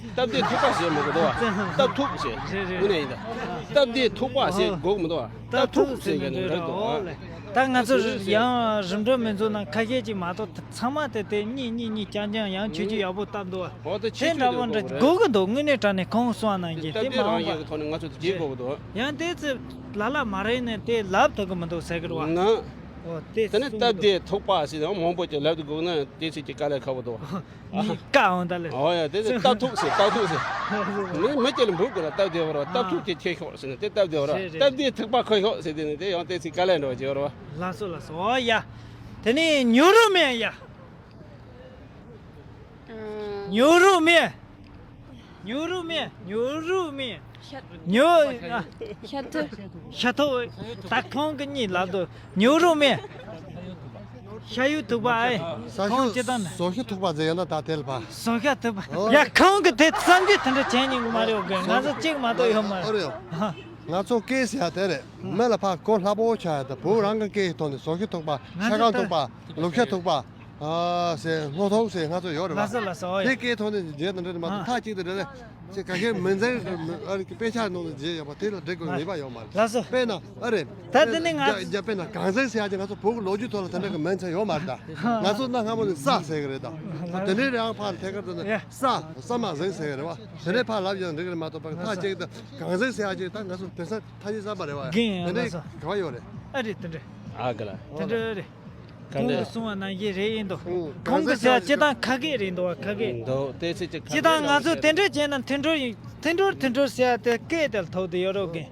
སྟབས་བདེ་ཐུག་པ་ཟེར་མི་དགོས་འདུག་བ། སྟབས་ཐུག་ཟེར། རེད་རེད། དངོས་གནས་ཡིན་ད། སྟབས་བདེ་ཐུག་པ་ཟེར་དགོས་མི་འདུག་བ། སྟབས་ཐུག་ཟེར་གི་ནི་འདྲ་འདུག་བ། ད་ང་ཚོ་ཡང་རིམ་གྲོ་མི་འཛོམས་ན་ཁ་ཤས་ཅིག་མ་གཏོགས་ཚང་མ་དེ་དེ་གཉིས་གཉིས་གཉིས་རྐྱང་རྐྱང་ཡང་ཆོས་ཆོས་ཡག་པོ་བཏབ་འདུག་བ། འོ་དེ་དེ་ཆོས་འདྲ་ཆོས་པོ་འདྲ་དགོས་གི་འདུག་དགོས་གི་འདུག་དངོས་གནས་དྲང་གནས་ཁོང་གསུང་བ་ནང་བཞིན་དེ་སྟབས་བདེ་མ་རང་འོང་བ། ཡག་གི་ཐོག་ནས་ང་ཚོ་དེ་བྱེད་དགོས་གི་འདུག་ཡང་དེ་ཚེ་ལ་ལ་མ་རེད་ནས་དེ་ལབ་ཐུབ་གི་མི་འདུག་ཟེར་གི་རེད་བ། ང་། འོ་དེ་དེ་ནས་གསུང་གི་འདུག་སྟབས་བདེ་ཐུག་པ་ཟེར་ཡང་མང་པོ་ཅིག་ལབ་ཏུ་དགོས་ན་དེ་ཚེ་ཅིག་དཀའ་ལས་ཁག་པོ་འདུག་བ། མི་དཀའ་འོང་ད་ལེ། ཨོ་ཡ། དེ་ཚེ་སྟབས་ཐུག་ཟེར། སྟབས་ཐུག་ཟེར། མི་མི་སྐྱེ་ལ་འབུ་དགོས་ན་སྟབས་བདེ་བར་བ། སྟབས་ཐུག་དེ་ཁྱེད་ཤོག་ཟེར་ནས་དེ་སྟབས་བདེ་བར་བ། རེད་རེད། སྟབས་བདེ་ཐུག་པ་ཁོ་ཤོག་ཟེར་དེ་ནས་དེ་ཡང་དེ་ཚེ་དཀའ་ལས་འགྲོ་བ་བྱེད་བར་བ། ལགས་སོ་ལགས་སོ། ཨོ་ཡ། དེ་ནས་ཉུ་རུ་མེ་ཡ། ཉུ་རུ་མེ། ཉུ་རུ་མེ། ཉུ་རུ་མེ། ཉུ། ཤ་ཐུ། ཤ་ཐུ། ད་ཁོང་གི་གཉིས་ལབ་དུ་ཉུ་རུ་མེ། ཤ་ཡུ་ཐུག་པ་ཨེ། ས་ཁོང་ཤུ་ཅི་དང་ནི། ཟོ་ཤུ་ཐུག་པ་ཟེར་ཡོད་ན་ད་དེ་ལ་ཕ། ཟོ་ཤ་ཐུག་པ། ཨོ། ཡ་ཁོང་གི་དེ་བསམ་རྒྱུ་དེ་འདྲ་བྱས་ཉིན་མ་རེད་འོ་གི། ང་ཚོ་གཅིག་མ་གཏོགས་ཡོད་མ་རེད། ཨོ་རེད། ང་ཚོ་སྐད་ཟེར་ཡ་དེ་རེད། མི་ལ་ཕ་གོ་སླ་པོ་ཆགས་ཡ་ད་བོད་རང་གི་སྐད་ཐོག་ནས་ཟོ་ཤུ་ཐུག་པ། ཤ་ཁང་ཐུག་པ། ལུག་ཤ་ཐུག་པ། ཨ་ཟེར་སྔོ་ཐོག་ཟེར་ང་ཚོ་ཡོད་རེད་བ། ལགས་སོ་ལགས་སོ། ཨོ་ཡ། དེ་སྐད་ཐོག་ནས་བརྗེད་དང་འདྲ་མ་གཏོགས། ཨ། མཐའ་གཅིག་ཏུ་འདྲ་ལས་ཅེས་ག་ཤེད་མི་འཛིན་ཨ་ནི་དཔེ་ཆ་ནང་དུ་བརྗེད་ཡོད་པ་དེ་ལ་འགྲིག་དགོས་ངེས་པ་ཡོད་མ་རེད། ལགས་སོ། དཔེར་ན་ཨ་རེད། ད་དེ་ནི་ང་རྒྱ་རྒྱ་དཔེར་ན་གངས་ཟེགས་ཟེར་ཡ་ཅིག་ང་ཚོ་བོད་ཀྱི་ལོ་རྒྱུས་ཐོག་ལ་དེ་འདྲ་གི་མིང་ཚན་ཡོད་མ་རེད་ད། ང་ཚོ་གནའ་སྔ་མོ་ནས་ས་ཟེར་གི་རེད་ད། དེ་འདྲའི་རང་ཕར་ཐད་ཀར་དུ་ནི་ཡ། ས་ས་མ་ཟེགས་ཟེར་གི་རེད་བ། དེ་འདྲའི་ཕར་ལབ་ཡོད་འགྲིག་གི་རེད་མ་གཏོགས་པ་མཐའ་གཅིག་ཏུ་གངས་ཟེགས་ཟེར་ཡ་ཅིག་ད་ང་ཚོ་དེང་སང་ཐ་སྙད་གསར་པ་རེད་བ། རྒན་ཡང་དེ་འདྲའི་ལགས་སོ། ག་བ་ཡོད་རེད། ཨ་རེད་དེ་འདྲ། ཨ་ག་ལ། དེ་འདྲ་རེད། ག་ཁོང་གིས་འདྲ། གསུང་བ་ནང་བཞིན་རེད་ཡིན་དོ། ཨུ། ཁོང་གིས་ཟེར་ཡ་སྤྱི་བཏང་ཁ་སྐད་རེད་འདུག་བ། ཁ་སྐད། འདུག་དེ་ཚོ་ཅིག་ཁ་སྐད། སྤྱི་བཏང་ང་ཚོ་དེ་འདྲ་བྱས་ན་མཐུན་སྒྲིལ་ཡིན། མཐུན་སྒྲིལ་མཐུན་སྒྲིལ་ཟེར་ཡ་དེ་སྐད་དེ་ལ་ཐུག་དེ་ཡོད་རོགས་གི།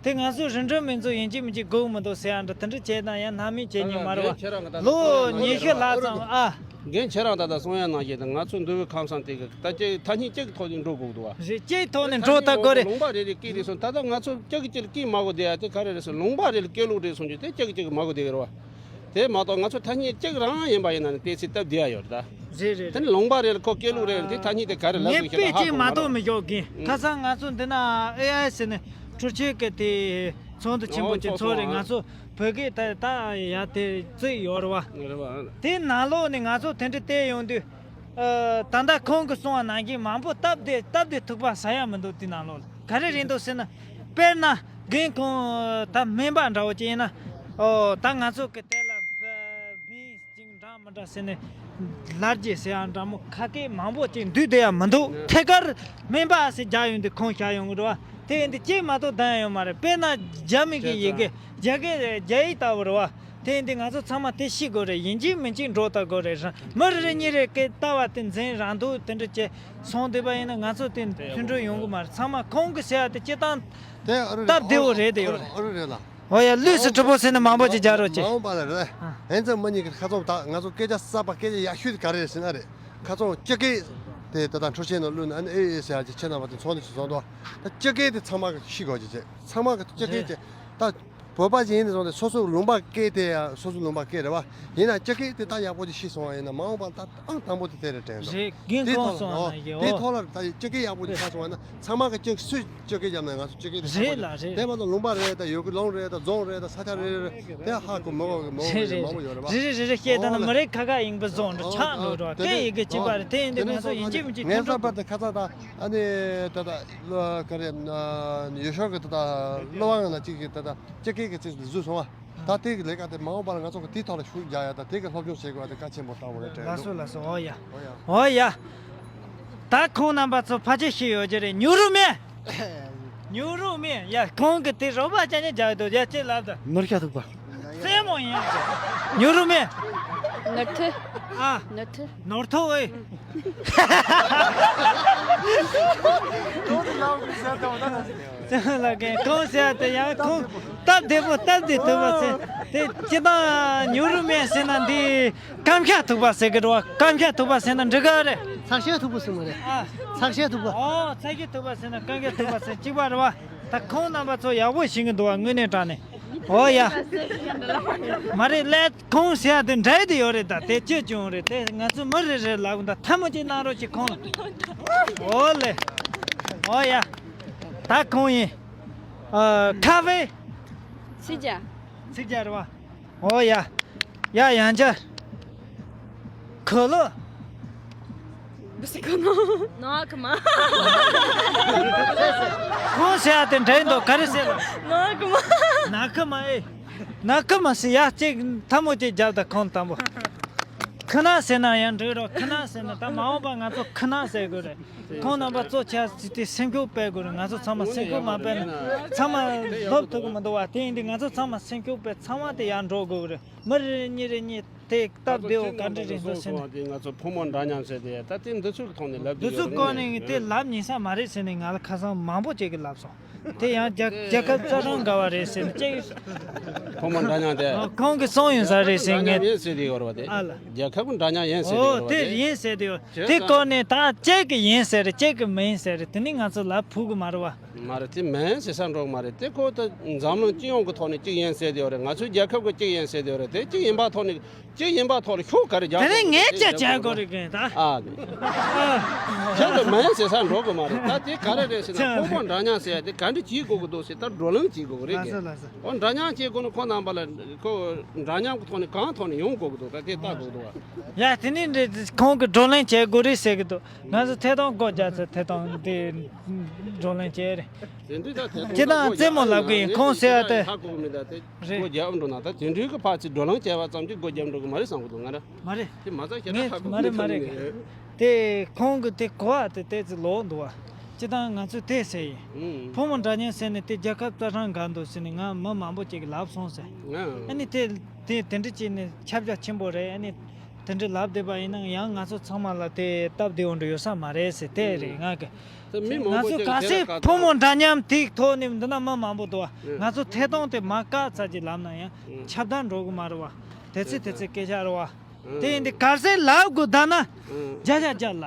དེ་ང་ཚོ་རིན་བྲལ་མི་འཛུགས་ཡིན་གཅིག་མིན་གཅིག་དགོས་མི་འདུག་ཟེར་ཡ་འདྲ་དེ་འདྲ་བྱས་ན་ཡང་སྣང་མེད་བྱེད་ཉན་མ་རེད་བ། ལོ་ཉི་ཤུ་ལྷག་ཙམ་ཨ། རྒན་ཁྱེད་རང་ད་ལྟ་གསུང་ཡ་ནང་བཞིན་དུ་ང་ཚོ་འདུལ་བའི་ཁམས་སངས་དེ་གི་ད་ཅིག་ཐ་སྙད་གཅིག་གི་ཐོག་ནས་འགྲོ་དགོས་འདུག་བ། རེད། གཅིག་ཐོག་ནས་འགྲོ་ད་དགོས་རེད། ལུང་པ་རེ་རེ་སྐད་རེ་སོང་ད་ལྟ་ང་ཚོ་གཅིག་གིས་གཅིག་ལ་སྐད་མ་གོ་བསྡད་ཡ་དེ་ག་རེ་རེད་ཟེར། ལུང་པ་རེ་ལ་སྐད་ལུགས་རེ་སོང་རྒྱུ་དེ་གཅིག་གིས་གཅིག་མ་གོ་བསྡད་གི་རེད་བ། དེ་མ་གཏོགས་ང་ཚོ་ཐ་སྙད་གཅིག་རང་ཡིན་པ་ཡིན་ན་ནི་ཏོག་ཙམ་སྟབས་བདེ་ཡ་ཡོད་རེད་ད། རེད་རེད་དེ་རེད། ནི་ལུང་པ་རེད། ཁོ་སྐད་ལུགས་རེད། དེ་ཐ་སྙད་དེ་ག་རེ་ལབ་ངས་དགོས་ཤེས་དཔེ་ལ་ཧ་གཅིག་གོ་མ་མ་གཏོགས་རེད། མི་ཤོག་གིན། ཨང་། ཁ་སང་ང་ཚོ་འདི་ན་ཨེ་ཨའི་ཟེར་ནས་འཕྲུལ་ཆས་གི་དེ་ཚོགས་འདུ་ཆེན་པོ་ཨོ་ཅིག་ཚོགས་ཚོགས་རེད། ཨང་། ང་ཚོ་བོད་སྐད་ད་ད་ཡ་དེ་བརྩིས་ཡོད་རེད་བ། རེད་བ། དེ་ནང་ལོགས་ནས་ང་ཚོ་དེ་འདྲ་བལྟས་ཡོང་དུས། ཨ། ད་ལྟ་ཁོང་གིས་གསུངས་པ་ནང་བཞིན་མང་པོ་སྟབས་བདེ་སྟབས་བདེ་ཐུག་པ་ཟ་ཡ་མི་འདུག་དེ་ནང་ལོགས་ལ་ག་རེ་རེད་འདུག་ཟེར་ན། དཔེར་ན་རྒན་ཁོང་ད་སྨན་པ་འདྲ་བོ་ཅིག་ཡིན་ན། ཨོ་ད་ང་ཚོ་གི་དེ་ལ་སྨན་ཅིག་འདྲ་མི་འདྲ་ཟེར་ནས་ལར་རྒྱས་ཟེར་ཡ་འདྲ་མོ་ཁ་སྐད་མང་པོ་ཅིག་འདུས་བསྡད་ཡ་མི་འདུག་ཐད་ཀར་སྨན་པ་ཟེར་རྒྱག་ཡོང་དུས་ཁོང་བཞག་ཡོང་གི་རེད་བ། དེ་ཡིན་དུས་གཅིག་མ་གཏོགས་ལྡང་ཡ་ཡོད་མ་རེད། དཔེར་ན་རྒྱ་མི་གི་ཡི་གེ་རྒྱ་སྐད་རྒྱ་ཡིག་ལྟ་བུ་རེད་བ། དེ་ཡིན་དུས་ང་ཚོ་ཚང་མ་དེ་ཤེས་དགོས་རེད། ཡིན་གཅིག་མིན་གཅིག་འགྲོ་ལྟ་དགོས་རེད། མི་རེ་རེ་གཉིས་རེ་སྐད་ལྟ་བ་དེ་འཛིན་རང་འདུག་དེ་འདྲ་བྱས་སོང་བསྡད་པ་ཡིན་ན་ང་ཚོ་དེ་མཐུན་སྒྲིལ་ཡོང་གི་མ་རེད། ཚང་མ་ཁོང་གི་ཟེར་ཡ་དེ་སྤྱིར་བཏང་དེ་ཨ་རུ་རེད། སྟབས་བདེ་བོ་རེད་དེ་ཡོད་རེད། ཨ་རུ་རེད་ལ། ཨོ་ཡ། ལུས་སུ་གྲུབ་པོ་ཟེར་ནས་མང་པོ་ཅིག་རྒྱག་རོགས་མ་གྱིས། འོངས་པ་ལ་རེད། ཨ། ཧན་ཙམ་མ་གཉིས་ཀྱི་ཁ་ཚོམ་དག་ང་ཚོ་སྐད་ཆ་གསར་པ་སྐད་ཆ་ཡག་ཤོས་དེ་ག་རེ་རེད་ཟེར་ན་རེད། ཁ་ཚོམ་སྤྱི་སྐད་དེ་ད་ལྟ་འཕྲུལ་ཆས་ནང་བླུགས་ནས་ཨ་ནི་ཨེ་ཨེ་ཟེར་ཡ་ཅིག་ཁྱེད་རྣམ་པ་དེ་ཚོགས་འདུ་ཞིག་ཚོགས་འདུག་ད་སྤྱི་སྐད་དེ་ཚང་མ་གིས་ཤེས་དགོས་ཀྱི་བྱས། ཚང་མ་གིས་སྤྱི་སྐད་རེད། དེ་ད་བོད་པ་ཅིག་ཡིན་ནས་བཟུང་སྟེ་སོ་སོའི་ལུང་པ་སྐད་དེ་ཡང་སོ་སོའི་ལུང་པ་སྐད་རེད་བ། ཡིན་ན་སྤྱི་སྐད་དེ་ད་ཡག་པོ་ཅིག་ཤེས་སོང་བ་ཡིན་ན་མ་འོངས་པ་ད་ཨང་དང་པོ་དེ་དེ་རེད་དྲན་འདུག་རེད། རྒན་ཁོང་གསུངས་པ་ནང་བཞིན། དེའི་ཨོ། ཐོག་ལ་ད་སྤྱི་སྐད་ཡག་པོ་ཅིག་ཆགས་སོང་བ་ན་ཚང་མ་གིས་སྤྱི་སུས་སྤྱི་སྐད་བརྒྱབ་ན་ང་ཚོ་སྤྱི་སྐད་དེ་ཧ་གོ་རེད་ལ་རེད། དེ་མ་གཏོགས་ལུང་པ་རེད་ད་ཡུལ་གི་ལུང་རེད་ད་རྫོང་རེད་ད་ས་ཆ་རེ་རེ་རེད་དེ་ཧ་གོ་མི་གོ་གི་མི་གོ་གི་རེད་མང་པོ་ཡོད་རེད་བ། རེད་རེད་རེད་རེད། བཤད་ད་ན་མི་རིགས་ཁ་ཁ་ཡིན་པ་བཟོ་འདྲ་ཆགས་འགྲོ་འགྲོ་སྐད་ཡི་གེ་གཅིག་པ་རེད། དེ་ཡིན་དུས་ང་ཚོ་ཡིན་གཅིག་མིན་གཅིག་ངན་མཐུན་ས་པར་དུ་ཁ་ཚ་ད་ཨ་ནི་ད་ད་ལོ་ག་རེ་ཡུལ་ཤོར་གི་ད་ད་བློ་དབང་ལ་གཅིག་གི་ད་ད་སྤྱི་སྐད་གི་ཚིག་བཟོས་སོང་བ། ད་དེ་གི་ལས་ཀ་དེ་མ་འོངས་པར་ང་ཚོ་གི་དེའི་ཐོག་ལ་ཤུགས་རྒྱག་ཡ་དང་དེ་གི་སློབ་སྦྱོང་བྱེད་དགོས་པ་དེ་གལ་ཆེན་པོ་ལྟ་བུ་རེད་དྲན་ལགས་འདུག་སོ་ལགས་སོ། འོ་ཡ། འོ་ཡ། འོ་ཡ། ད་ཁོང་རྣམ་པ་ཚོ་ཕལ་ཆེར་ཤེས་ཡོད་ཀྱི་རེད། ཉུ་རུ་མེ། ཉུ་རུ་མེ། ཡ་ཁོང་གི་དེ་རོགས་པ་ཅན་ནས་རྒྱག་འདུག་ཡ་ཅེ་ལབ་ད། ནོར་ཤ་ཐུག་པ། རྩེད་མོ་ཡིན། ཉུ་རུ་མེ། ནོར་ཐུ། ཨ། ནོར་ཐུ། ནོར་ཐུ་ཨེ། ལ་གན་ཁོང་ཟེར་ཏེ་ཡང་ཁོང་སྟབས་བདེ་པོ་སྟབས་བདེ་ཐུབ་པ་ཟེར་ཏེ་སྤྱི་བཏང་ཉུ་རུ་མེ་ཟེར་ན་འདི་སྐམ་ཤ་ཐུག་པ་ཟེར་གི་རེད་བ། སྐམ་ཤ་ཐུག་པ་ཟེར་ན་འགྲིག་ག་རེད། ཚག་ཤ་ཐུག་པ་ཟེར་མ་རེད། ཨ། ཚག་ཤ་ཐུག་པ། ཨོ་ཚག་ཤ་ཐུག་པ་ཟེར་ན་སྐམ་ཤ་ཐུག་པ་ཟེར་གཅིག་པ་རེད་བ། ད་ཁོང་རྣམ་པ་ཚོ་ཡག་པོ་ཤེས་གི་འདུག་བ་དངོས་གནས་དྲང་གནས། ཨོ་ཡ། མ་རེད་ལས། ཁོང་ཟེར་ཡ་དེ་འདྲ་དེ་ཡོད་རེད། ད་དེ་ཅི་བྱུང་རེད་དེ་ང་ཚོ་མི་རེ་རེ་ལབ་ད་ཐལ་མོ་ཅིག་གནང་རོགས་ཅིག་ཁོང་ལ། ཨོ་ལེ། ཨོ་ཡ། ད་ཁོང་ཡིན། ཨ། ཁ་ཕེ། ཚིག་རྒྱ། ཚིག་རྒྱ་རེད་བ། ཨོ་ཡ། ཡ་ཡང་ཅ། ཁོ་ལོ། ནག་མ། ཁོང་ཟེར་ཡ་དེ་འདྲ་ཡིན་འདུག་ག་རེ་ཟེར་ལ། ནག་མ། ནག་མ་ཨེ། ནག་མ་ཟེར་ཡ་གཅིག་ཐལ་མོ་གཅིག་རྒྱབ་དང་ཁོང་དང་པོ། ཁི་ན་ཟེར་ན་ཡང་འགྲིག་རོགས། ཁི་ན་ཟེར་ན་ད་མ་འོངས་པ་ང་ཚོ་ཁི་ན་ཟེར་དགོས་རེད། ཁོང་རྣམ་པ་གཙོ་ཆེ་ཟེར་ཏེ་སེམས་ཤུགས་སྤེལ་དགོས་རེད། ང་ཚོ་ཚང་མ་སེམས་ཤུགས་མ་སྤེལ་ན་ཚང་མ་ལོབས་ཐུབ་ཀྱི་མི་འདུག་བ། དེ་ཡིན་དུས་ང་ཚོ་ཚང་མ་སེམས་ཤུགས་སྤེལ་ཚང་མ་དེ་ཡར་འགྲོ་དགོས་རེད། མི་རེ་གཉིས་རེ་གཉིས་དེ་སྟབས་བདེ་བོ་ག་འདྲ་རེད་འདུག་ཟེར་ན། ང་ཚོ་ཕོ་མོ་འདྲ་མཉམ་ཟེར་དེ་ད་དེ་འདི་ཚོའི་ཐོག་ནས་ལབ་འདི་ཚོའི་སྐོར་ནས་དེ་ལབ་ཉན་ས་མ་རེད་ཟེར་ནས་ང་ལ་ཁ་སང་མང་པོ་ཅིག་གིས་ལབ་སོང་། དེ་ཡང་རྒྱལ་རྒྱལ་ཁབ་རྩ་ཁྲིམས་འགལ་བ་རེད་ཟེར་ནས་ཅིག་ཕོ་མོ་འདྲ་མཉམ་དེ། ཁོང་གིས་གསུངས་ཡོད་ས་རེད་ཟེར་ངས། འདྲ་མཉམ་ཡིན་ཟེར་དེ་ཡོད་རེད་བ་དེ། ཨ་ལ། རྒྱལ་ཁབ་ཀྱི་འདྲ་མཉམ་ཡིན་ཟེར་དེ་ཨོ་ཡོད་རེད་བ་དེ། དེ་ཡིན་ཟེར་དེ་ཡོད། དེ་སྐོར་ནས་ད་གཅིག་གིས་ཡིན་ཟེར་རེད་གཅིག་གིས་མིན་ཟེར་རེད། དེ་ནི་ང་ཚོ་ལབ་ཕོད་གི་མ་རེད་བ། མ་རེད་དེ་མིན་ཟེར་ས་འགྲོ་གི་མ་རེད། དེ་ཁོ་ད་འཛམ་གླིང་སྤྱི་ཡོངས་ཀྱི་ཐོག་ནས་གཅིག་ཡིན་ཟེར་དེ་ཡོད་རེད། ང་ཚོའི་རྒྱལ་ཁབ་ཀྱི་གཅིག་ཡིན་ཟེར་དེ་ཡོད་རེད། དེ་གཅིག་ཡིན་པ་ཐོག་ནས་གཅིག་ཡིན་པ་ཐོག་ལ་ཤོག་ག་རེ་རྒྱག་དེ་ནས་ངས་ཅི་བྱ་དགོས་རེད་གན་ད། ཨ། ཁྱེད་ཀྱི་མིན་ཟེར་ས་འགྲོ་གི་མ་རེད། ད་དེ་ག་རེ་རེད་ཟེར་ན་ཕོ་མོ་འདྲ་མཉམ་ཟེར་ཡ་དེ་ག་འདྲ་བྱེད་དགོས་ཀྱི་འདུག་ཟེར་ད་བགྲོ་གླེང་བྱེད་དགོས་ཀྱི་རེད་གན། ཨོ་འདྲ་མཉམ་བྱེད་དགོས་ན་ཁོ་རྣམ་པ་ལ་ཁོ་འདྲ་མཉམ་གྱི་ཐོག་ནས་གང་ཐོག་ནས་ཡོང་དགོས་ཀྱི་འདུག་ད་དེ་ལྟ་དགོས་འདུག་བ། ཡ་དེ་ནས་འདྲ་ཁོང་གིས་བགྲོ་གླེང་བྱེད་དགོས་རེད་ཟེར་གྱི་འདུག་ང་ཚོ་ཐད་གཏོང་སྒོ་རྒྱག་ཚེ་ཐད་གཏོང་དེ་བགྲོ་གླེང་བྱས་རེད། དེ་འདྲའི་ད་ཐད་གཏོང་སྒོ་རྒྱག་ཁོང་ཟེར་ཡ་དེ། ཧ་གོ་མི་ད་དེ། རེད། སྒོ་རྒྱབ་འགྲོ་ན་ད་དེ་འདྲའི་གི་ཕར་ཚུར་བགྲོ་གླེང་བྱས་པ་ཙམ་གྱིས་སྒོ་རྒྱབ་འགྲོ་གི་མ་རེད་བསམ་གི་འདུག་ང་ར། མ་རེད། དེ་མ་ཚད་ཁྱེད་རང་ངས་ཧ་གོ་མ་རེད་མ་རེད་གི། དེ་ཁོང་གི་དེ་གོ་བ་དེ་ཏོག་ཙམ་ལོག་འདུག་བ། སྤྱིར་བཏང་ང་ཚོས་དེ་ཟེར་ཡིན། ཨུམ། ཕོ་མོ་འདྲ་མཉམ་ཟེར་ནས་དེ་རྒྱལ་ཁབ་རྩ་ཁྲིམས་འགལ་འདུག་ཟེར་ནས་ང་མི་མང་པོ་ཅིག་གིས་ལབ་སོང་ཟེར། ཨ་ནི་དེ་དེ་དེ་འདྲ་བྱས་ནས་ཁྱབ་རྒྱ་ཆེན་པོ་རེད། ཨ་ནི་དེ་འདྲ་ལབ་བསྡད་པ་ཡིན་ན་ཡང་ང་ཚོ་ཚང་མ་ལ་དེ་སྟབས་བདེ་བོ་འདྲ་ཡོད་ས་མ་རེད་ཟེར་དེ་རེད་ང་གི། དེ་མི་མང་པོ་ཅིག་ང་ཚོ་ག་ཚོད་ཕོ་མོ་འདྲ་མཉམ་དེའི་ཐོག་ནས་འདི་ན་མི་མང་པོ་འདུག་བ། ཨེ། ང་ཚོ་ཐད་གཏོང་དེ་མ་བཀག་ཚར་གྱི་ལབ་ན་ཡང་ཨེ། ཁྱབ་བརྡལ་འགྲོ་གི་མ་རེད་བ། དེ་ཚེ་དེ་ཚེ་སྐད་ཆ་རེད་བ། དེ་ཡིན་དུས་ག་ཚད་ལབ་དགོས་ད་ན། བརྒྱ་ཆ་བརྒྱ་ལབ།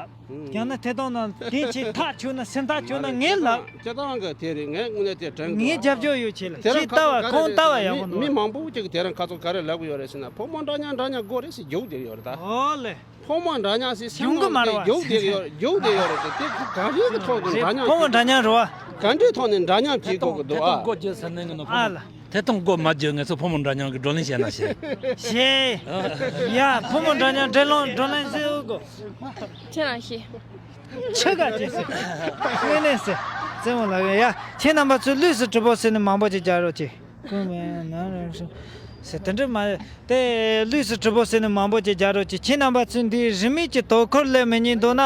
ཡང་ན་དེ་དང་ན་དེ་ཆེ་ཐག་ཆོད་ན་སེམས་ཐག་ཆོད་ན་ངས་ལབ། སྤྱི་བཏང་གི་དེ་རེད། ངས་དངོས་གནས་དེ་དྲན་གི་ངས་རྒྱབ་སྐྱོར་ཡོད་ཆེ་ལ་ཁྱེད་ལྟ་བ་ཁོང་ལྟ་བ་ཡག་པོ་འདུག་མི་མང་པོ་ཅིག་དེ་རིང་ཁ་ཚོ་ག་རེ་ལབ་གི་ཡོད་རེད་ཟེར་ན། ཕོ་མོ་འདྲ་མཉམ་འདྲ་མཉམ་དགོས་རེད་ཟེར་རྒྱུགས་བསྡད་ཡོད་རེད་ད། ཨོ་ལེ། ཕོ་མོ་འདྲ་མཉམ་ཟེར་སེམས་ཡོང་གི་མ་ནང་རེད་བ། དེ་རྒྱུགས་བསྡད་ཡོད་རྒྱུགས་བསྡད་ཡོད་རེད་དེ། དེ་ག་རེ་གི་ཐོག་ཏུ་འདྲ་མཉམ། ཕོ་མོ་འདྲ་མཉམ་རེད་བ། ག་འདྲའི་ཐོག་ནས་འདྲ་མཉམ་བྱེད་དགོས་གི་འདུག་ཨ། ཐད་གཏོང་སྒོ་མ་བརྒྱབ་ངེད་ཚོ་ཕོ་མོ་འདྲ་མཉམ་གི་བགྲོ་གླེང་བྱས་ན་ཞེས། ཞེས། ཡ་ཕོ་མོ་འདྲ་མཉམ་བགྲོ་གླེང་བགྲོ་གླེང་བྱེད་དགོས། ཁྱེད་རང་ཤེས། ཆི་ག་ཅེས་ཟེར། དངོས་གནས་ཟེར། རྩེད་མོ་ལ་ཡ། ཁྱེད་རྣམ་པ་ཚོས་ལུས་སུ་གྲུབ་པོ་ཟེར་ནས་མང་པོ་ཅིག་རྒྱག་རོགས་གྱིས། ཀུན་མེད་ན་རང་སྲུང་། ཟེར་དེ་འདྲ་མ། དེ་ལུས་སུ་གྲུབ་པོ་ཟེར་ནས་མང་པོ་ཅིག་རྒྱག་རོགས་གྱིས། ཁྱེད་རྣམ་པ་ཚོས་འདིའི་རི་མིག་གི་དོ་ཁུར་ལས་མི་ཉན་འདུག་ན།